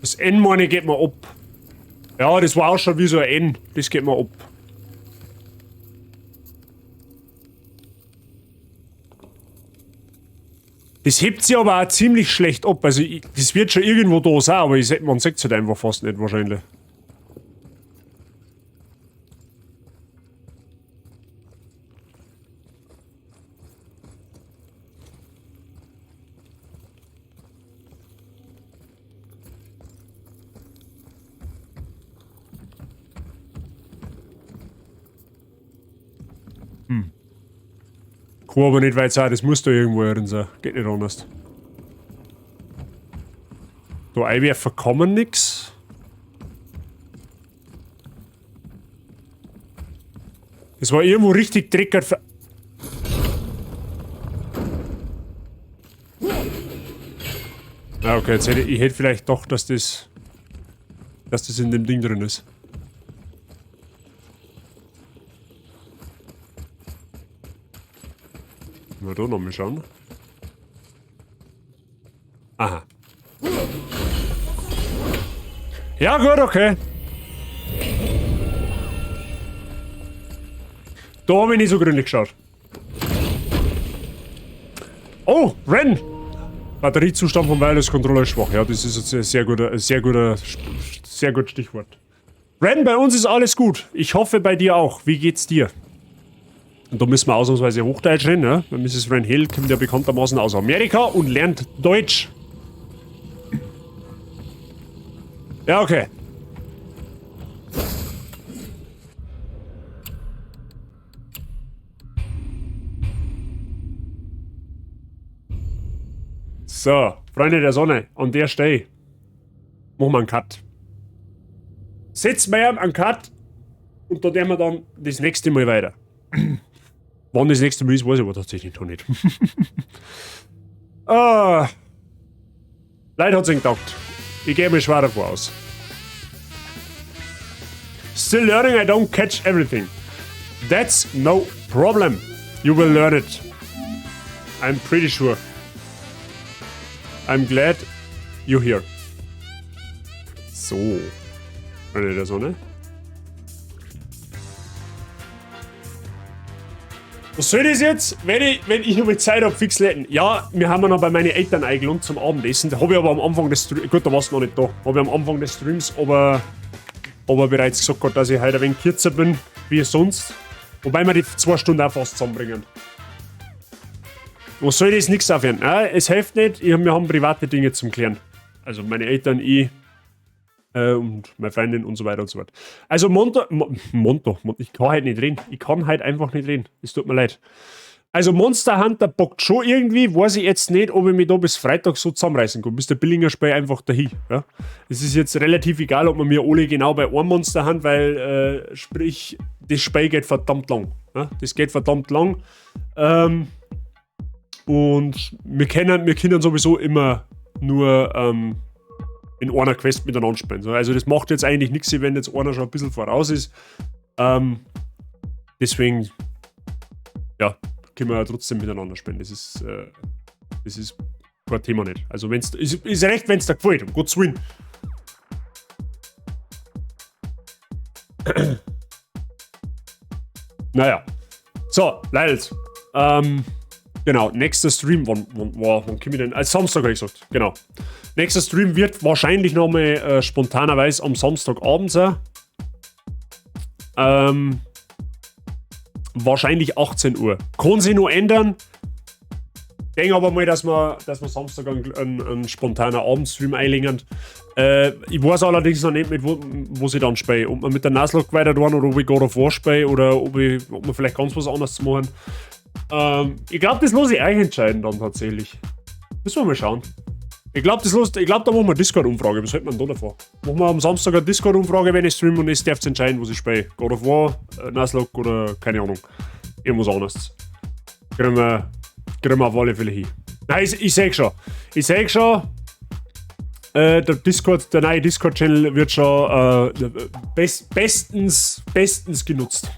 Das N meine geht mir ab. Ja, das war auch schon wie so ein N. Das geht mir ab. Das hebt sich aber auch ziemlich schlecht ab. Also, das wird schon irgendwo da sein, aber man sieht es halt einfach fast nicht wahrscheinlich. Kann aber nicht weit sein, das muss da irgendwo drin sein. Geht nicht anders. Da einwerfen kann man nix. Das war irgendwo richtig dreckig. Ah, okay, jetzt hätte ich, ich hätte vielleicht doch, dass das in dem Ding drin ist. Mal da nochmal schauen. Aha. Ja, gut, okay. Da hab ich nicht so gründlich geschaut. Oh, Ren! Batteriezustand vom Wireless Controller ist schwach. Ja, das ist jetzt ein sehr guter, sehr guter, sehr gutes Stichwort. Ren, bei uns ist alles gut. Ich hoffe bei dir auch. Wie geht's dir? Und da müssen wir ausnahmsweise Hochdeutsch reden, ne? Weil Mrs. Ren Hill kommt ja bekanntermaßen aus Amerika und lernt Deutsch. Ja, okay. So, Freunde der Sonne, an der Stelle machen wir einen Cut. Setzen wir einen Cut und da werden wir dann das nächste Mal weiter. Wann das nächste Mal ist, weiß ich aber tatsächlich noch nicht. Leute, hat's ihnen getaugt. Ich gehe mir schwer davor aus. Still learning, I don't catch everything. That's no problem. You will learn it. I'm pretty sure. I'm glad you're here. So. Freunde der Sonne. Was soll das jetzt, wenn ich noch mal Zeit hab, fix leiten? Ja, wir haben ja noch bei meinen Eltern eingeladen zum Abendessen. Da hab ich aber am Anfang des Streams, gut, da warst du noch nicht da, hab ich am Anfang des Streams aber bereits gesagt gehabt, dass ich heute ein wenig kürzer bin, wie sonst. Wobei wir die 2 Stunden auch fast zusammenbringen. Was soll das nix aufhören? Nein, es hilft nicht, wir haben private Dinge zum Klären. Also meine Eltern, ich und meine Freundin und so weiter und so fort. Also Monto, Monto, Mon-, ich kann halt nicht reden. Ich kann halt einfach nicht reden. Es tut mir leid. Also Monster Hunter bockt schon irgendwie, weiß ich jetzt nicht, ob ich mich da bis Freitag so zusammenreißen kann. Bis der Billinger Spiel einfach dahin. Ja? Es ist jetzt relativ egal, ob wir mir alle genau bei einem Monster haben, weil, sprich, das Spiel geht verdammt lang. Ja? Das geht verdammt lang. Und wir können sowieso immer nur in einer Quest miteinander spielen. So, also das macht jetzt eigentlich nichts, wenn jetzt einer schon ein bisschen voraus ist. Deswegen, ja, können wir ja trotzdem miteinander spielen. Das ist kein Thema nicht. Also wenn's, ist recht, wenn's dir gefällt, um Gottes Willen. Naja. So, Leute. Genau, nächster Stream, wann komme ich denn? Also Samstag hab ich gesagt, genau. Nächster Stream wird wahrscheinlich nochmal spontanerweise am Samstagabend sein. Wahrscheinlich 18 Uhr. Kann sich noch ändern. Denke aber mal, dass wir Samstag einen spontanen Abendstream einlegen. Ich weiß allerdings noch nicht, mit wo ich dann spiele. Ob wir mit der Nuzlocke weiter tun oder ob ich God of War spiele oder ob wir vielleicht ganz was anderes machen. Ich glaub, das lasse ich euch entscheiden dann tatsächlich. Müssen wir mal schauen. Ich glaub, da machen wir eine Discord-Umfrage. Was hält man da davor? Machen wir am Samstag eine Discord-Umfrage, wenn ich streame, und es darf entscheiden, was ich spiele. God of War, Nuzlocke oder keine Ahnung. Irgendwas anderes. Kriegen wir auf alle Fälle hin. Nein, ich seh schon. Ich seh schon, der neue Discord-Channel wird schon bestens genutzt.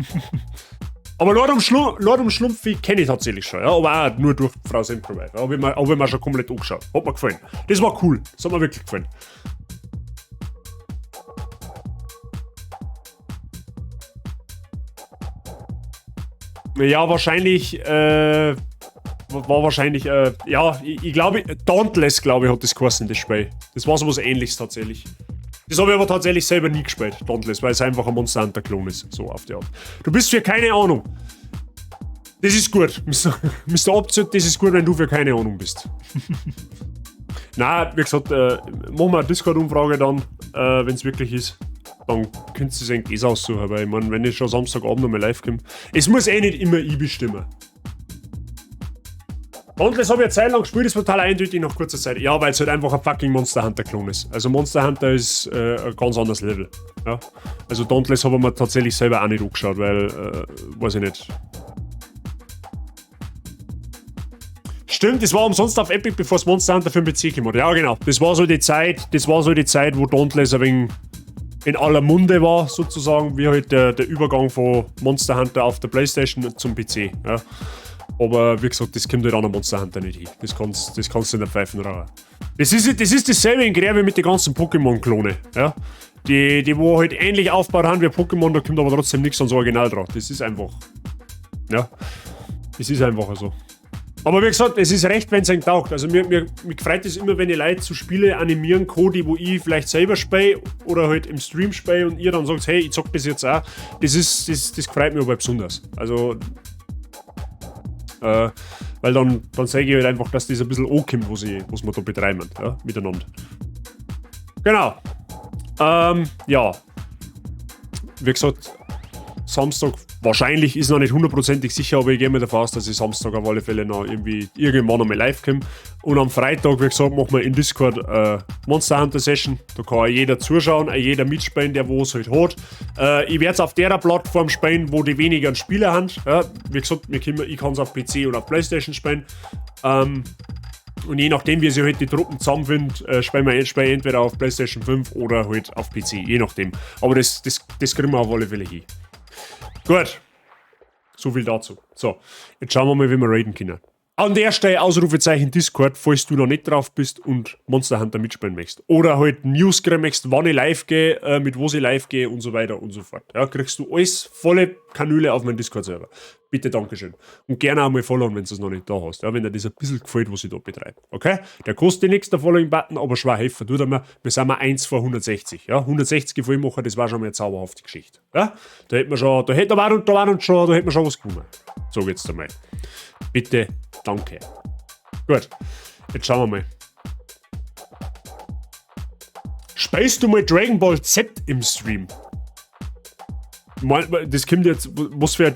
Aber Lord um Schlumpfi kenne ich tatsächlich schon, ja, aber auch nur durch Frau Semperweib. Ja, hab ich mir schon komplett angeschaut. Hat mir gefallen. Das war cool. Das hat mir wirklich gefallen. Ja, wahrscheinlich war wahrscheinlich, ja, ich glaube, Dauntless, glaube ich, hat das geheißen, das Spiel. Das war sowas Ähnliches tatsächlich. Das habe ich aber tatsächlich selber nie gespielt, Dauntless, weil es einfach ein Monster Hunter Klon ist, so auf die Art. Du bist für keine Ahnung. Das ist gut, Mister Opzit, das ist gut, wenn du für keine Ahnung bist. Na, wie gesagt, machen wir eine Discord-Umfrage dann, wenn's wirklich ist. Dann könntest du es eigentlich aussuchen, weil ich mein, wenn ich schon Samstagabend nochmal live komme. Es muss eh nicht immer ich bestimmen. Dauntless habe ich eine Zeit lang gespielt, ist total eindeutig nach kurzer Zeit. Ja, weil's halt einfach ein fucking Monster Hunter Klon ist. Also Monster Hunter ist ein ganz anderes Level. Ja? Also Dauntless habe ich mir tatsächlich selber auch nicht angeschaut, weil, weiß ich nicht. Stimmt, das war umsonst auf Epic, bevor es Monster Hunter für den PC kam. Ja, genau. Das war so die Zeit, das war so die Zeit, wo Dauntless ein wenig in aller Munde war, sozusagen, wie halt der Übergang von Monster Hunter auf der Playstation zum PC. Ja. Aber wie gesagt, das kommt halt an der Monster Hunter nicht hin. Das kannst du in der Pfeifen rauchen. Das ist dasselbe in Gräbe mit den ganzen Pokémon-Klone. Ja? Die wo halt ähnlich aufgebaut haben wie Pokémon, da kommt aber trotzdem nichts ans Original dran. Das ist einfach. Ja. Das ist einfach so. Aber wie gesagt, es ist recht, wenn's einem taugt. Also mir freut es immer, wenn ich Leute zu Spiele animieren kann, die wo ich vielleicht selber spiele oder halt im Stream spiele und ihr dann sagt, hey, ich zock das jetzt auch. Das freut mich aber besonders. Also, weil dann sage ich halt einfach, dass das ein bisschen ankommt, was wir da betreiben, ja, miteinander. Genau. Ja. Wie gesagt, Samstag wahrscheinlich ist noch nicht hundertprozentig sicher, aber ich gehe mir davon aus, dass ich Samstag auf alle Fälle noch irgendwann nochmal live komme. Und am Freitag, wie gesagt, machen wir in Discord Monster Hunter Session. Da kann auch jeder zuschauen, auch jeder mitspielen, der wo es halt hat. Ich werde es auf der Plattform spielen, wo die weniger Spieler haben. Ja, wie gesagt, ich kann's auf PC oder auf Playstation spielen. Und je nachdem, wie sich halt die Truppen zusammenfinden, spielen wir entweder auf Playstation 5 oder halt auf PC, je nachdem. Aber das kriegen wir auf alle Fälle hin. Gut. So viel dazu. So, jetzt schauen wir mal, wie wir raiden können. An der Stelle Ausrufezeichen Discord, falls du noch nicht drauf bist und Monster Hunter mitspielen möchtest. Oder halt News kriegen möchtest, wann ich live gehe, mit wo ich live gehe und so weiter und so fort. Ja, kriegst du alles volle Kanüle auf meinem Discord-Server. Bitte, Dankeschön. Und gerne auch mal followen, wenn du es noch nicht da hast. Ja, wenn dir das ein bisschen gefällt, was ich da betreibe. Okay? Der kostet nichts, der Following-Button, aber schwer helfen tut er mir. Wir sind mal 1 vor 160. Ja, 160 vollmachen, das war schon mal eine zauberhafte Geschichte. Ja? Da hätten wir schon, da hätten wir, da war uns schon, da hätten wir schon was gewonnen. So geht's da mal. Bitte, danke. Gut, jetzt schauen wir mal. Spielst du mal Dragon Ball Z im Stream? Das kommt jetzt, was für,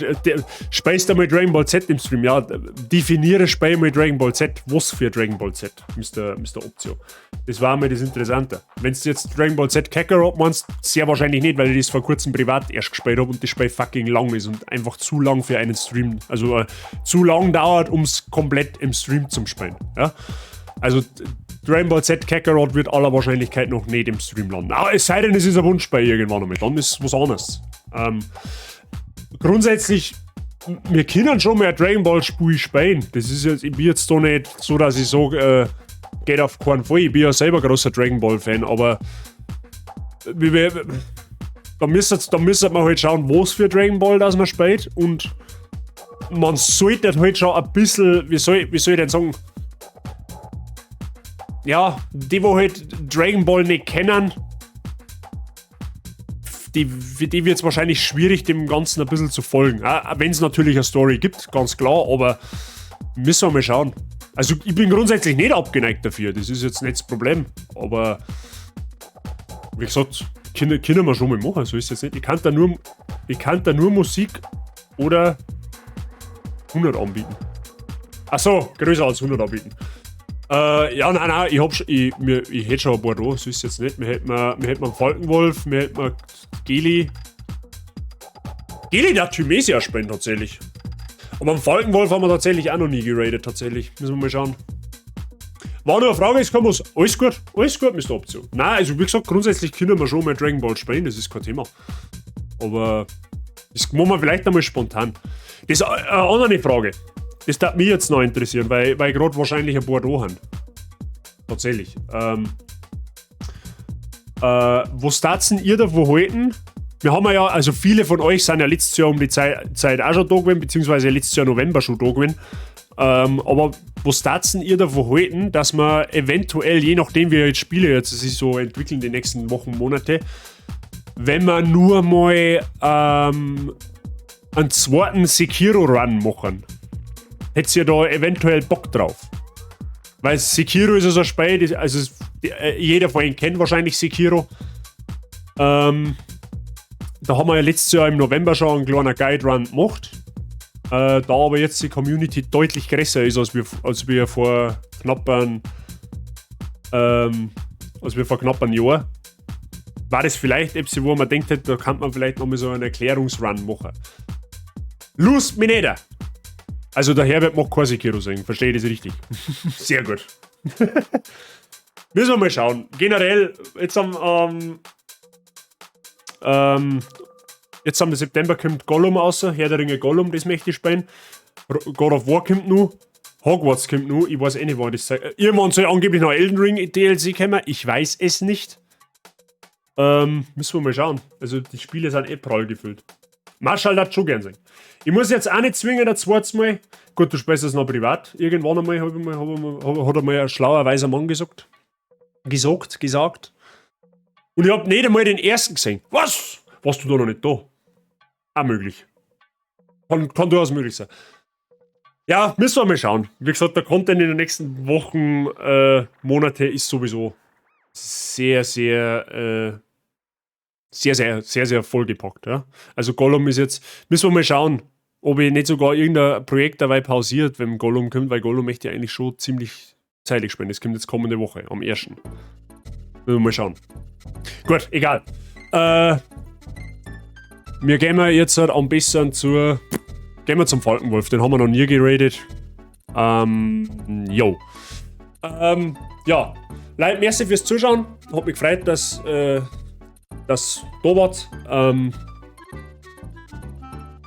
spielst du mal Dragon Ball Z im Stream? Ja, definiere spiel mal Dragon Ball Z. Was für Dragon Ball Z, Mr. Optio? Das war mir das Interessante. Wenn du jetzt Dragon Ball Z Kakarot meinst, sehr wahrscheinlich nicht, weil ich das vor kurzem privat erst gespielt habe und das Spiel fucking lang ist und einfach zu lang für einen Stream, also zu lang dauert, um es komplett im Stream zu spielen. Ja? Also Dragon Ball Z Kakarot wird aller Wahrscheinlichkeit noch nicht im Stream landen. Aber es sei denn, es ist ein Wunschspiel irgendwann einmal, dann ist was anderes. Grundsätzlich, wir können schon mehr Dragon Ball Spiel spielen. Das ist jetzt, ich bin jetzt da nicht so, dass ich sage, geht auf keinen Fall. Ich bin ja selber großer Dragon Ball Fan, aber da müsste man halt schauen, was für Dragon Ball das man spielt, und man sollte halt schon ein bisschen, wie soll ich denn sagen, ja, die, wo halt Dragon Ball nicht kennen, für die wird es wahrscheinlich schwierig, dem Ganzen ein bisschen zu folgen. Wenn es natürlich eine Story gibt, ganz klar, aber müssen wir mal schauen. Also ich bin grundsätzlich nicht abgeneigt dafür, das ist jetzt nicht das Problem, aber wie gesagt, können wir schon mal machen, so ist es jetzt nicht. Ich kann da nur Musik oder 100 anbieten. Achso, größer als 100 anbieten. Ja, nein, nein, ich hab schon, ich, mir, ich hätte schon ein paar da, so ist es jetzt nicht. Wir hätten einen Falkenwolf, wir hätten Geli. Geli, der Thymesia spielen tatsächlich. Aber einen Falkenwolf haben wir tatsächlich auch noch nie geraidet, tatsächlich. Müssen wir mal schauen. War nur eine Frage, es kann was. Alles gut, Mr. Option. Nein, also wie gesagt, grundsätzlich können wir schon mal Dragon Ball spielen, das ist kein Thema. Aber das machen wir vielleicht einmal spontan. Das ist eine andere Frage. Das darf mich jetzt noch interessieren, weil gerade wahrscheinlich ein paar da haben. Tatsächlich. Was denn ihr davon halten? Wir haben ja, also viele von euch sind ja letztes Jahr um die Zeit auch schon da gewesen, beziehungsweise letztes Jahr November schon da gewesen. Aber was denn ihr davon halten, dass man eventuell, je nachdem, wie jetzt Spiele jetzt sich so entwickeln die nächsten Wochen, Monate, wenn wir nur mal einen zweiten Sekiro-Run machen? Hättet ihr da eventuell Bock drauf? Weil Sekiro ist ja so ein Spiel, das, also jeder von Ihnen kennt wahrscheinlich Sekiro. Da haben wir ja letztes Jahr im November schon einen kleinen Guide Run gemacht. Da aber jetzt die Community deutlich größer ist, als wir vor knapp einem Jahr, war das vielleicht etwas, wo man denkt, da kann man vielleicht nochmal so einen Erklärungsrun machen. Lust mich nicht! Also der Herbert mag kein Sekiro sehen, verstehe ich das richtig? Sehr gut. Müssen wir mal schauen. Generell, jetzt am September kommt Gollum raus, Herr der Ringe Gollum, das möchte ich spielen. God of War kommt noch. Hogwarts kommt noch, ich weiß eh nicht, wann das sei. Irgendwann soll angeblich noch Elden Ring DLC kommen, ich weiß es nicht. Müssen wir mal schauen. Also die Spiele sind eh prall gefüllt. Marshall hat schon gern sehen. Ich muss jetzt auch nicht zwingen, das zweites Mal. Gut, du spielst das noch privat. Irgendwann einmal, hab ich mal, hab, hat einmal ein schlauer, weiser Mann gesagt. Gesagt, gesagt. Und ich hab nicht einmal den ersten gesehen. Was? Warst du da noch nicht da? Auch möglich. Kann durchaus möglich sein. Ja, müssen wir mal schauen. Wie gesagt, der Content in den nächsten Wochen, Monate ist sowieso sehr, sehr, sehr, sehr, sehr, sehr vollgepackt. Ja? Also Gollum ist jetzt, müssen wir mal schauen, ob ich nicht sogar irgendein Projekt dabei pausiert, wenn Gollum kommt, weil Gollum möchte ich eigentlich schon ziemlich zeitig spielen. Das kommt jetzt kommende Woche, am 1. Müssen wir mal schauen. Gut, egal. Wir gehen jetzt halt am besten zur. Gehen wir zum Falkenwolf, den haben wir noch nie geraidet. Jo. Ja. Leute, merci fürs Zuschauen. Hat mich gefreut, dass da wart.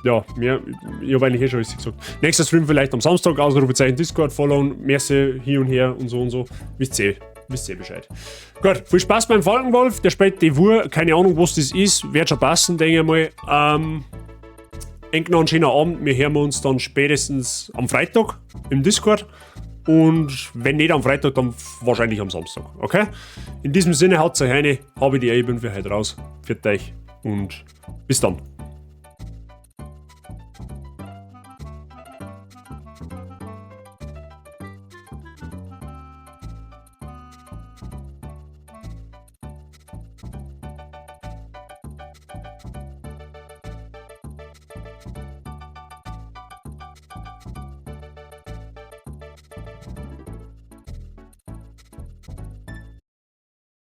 Ja, ich habe eigentlich eh schon alles gesagt. Nächster Stream vielleicht am Samstag, Ausrufezeichen Discord followen, merci hier und her und so und so. Wisst ihr Bescheid. Gut, viel Spaß beim Falkenwolf, der spielt die Wur, keine Ahnung, was das ist, wird schon passen, denke ich mal. Enk noch einen schönen Abend, wir hören uns dann spätestens am Freitag im Discord. Und wenn nicht am Freitag, dann wahrscheinlich am Samstag. Okay? In diesem Sinne, haut euch rein, habe die Ehre, bin für heute raus. Pfiat euch und bis dann.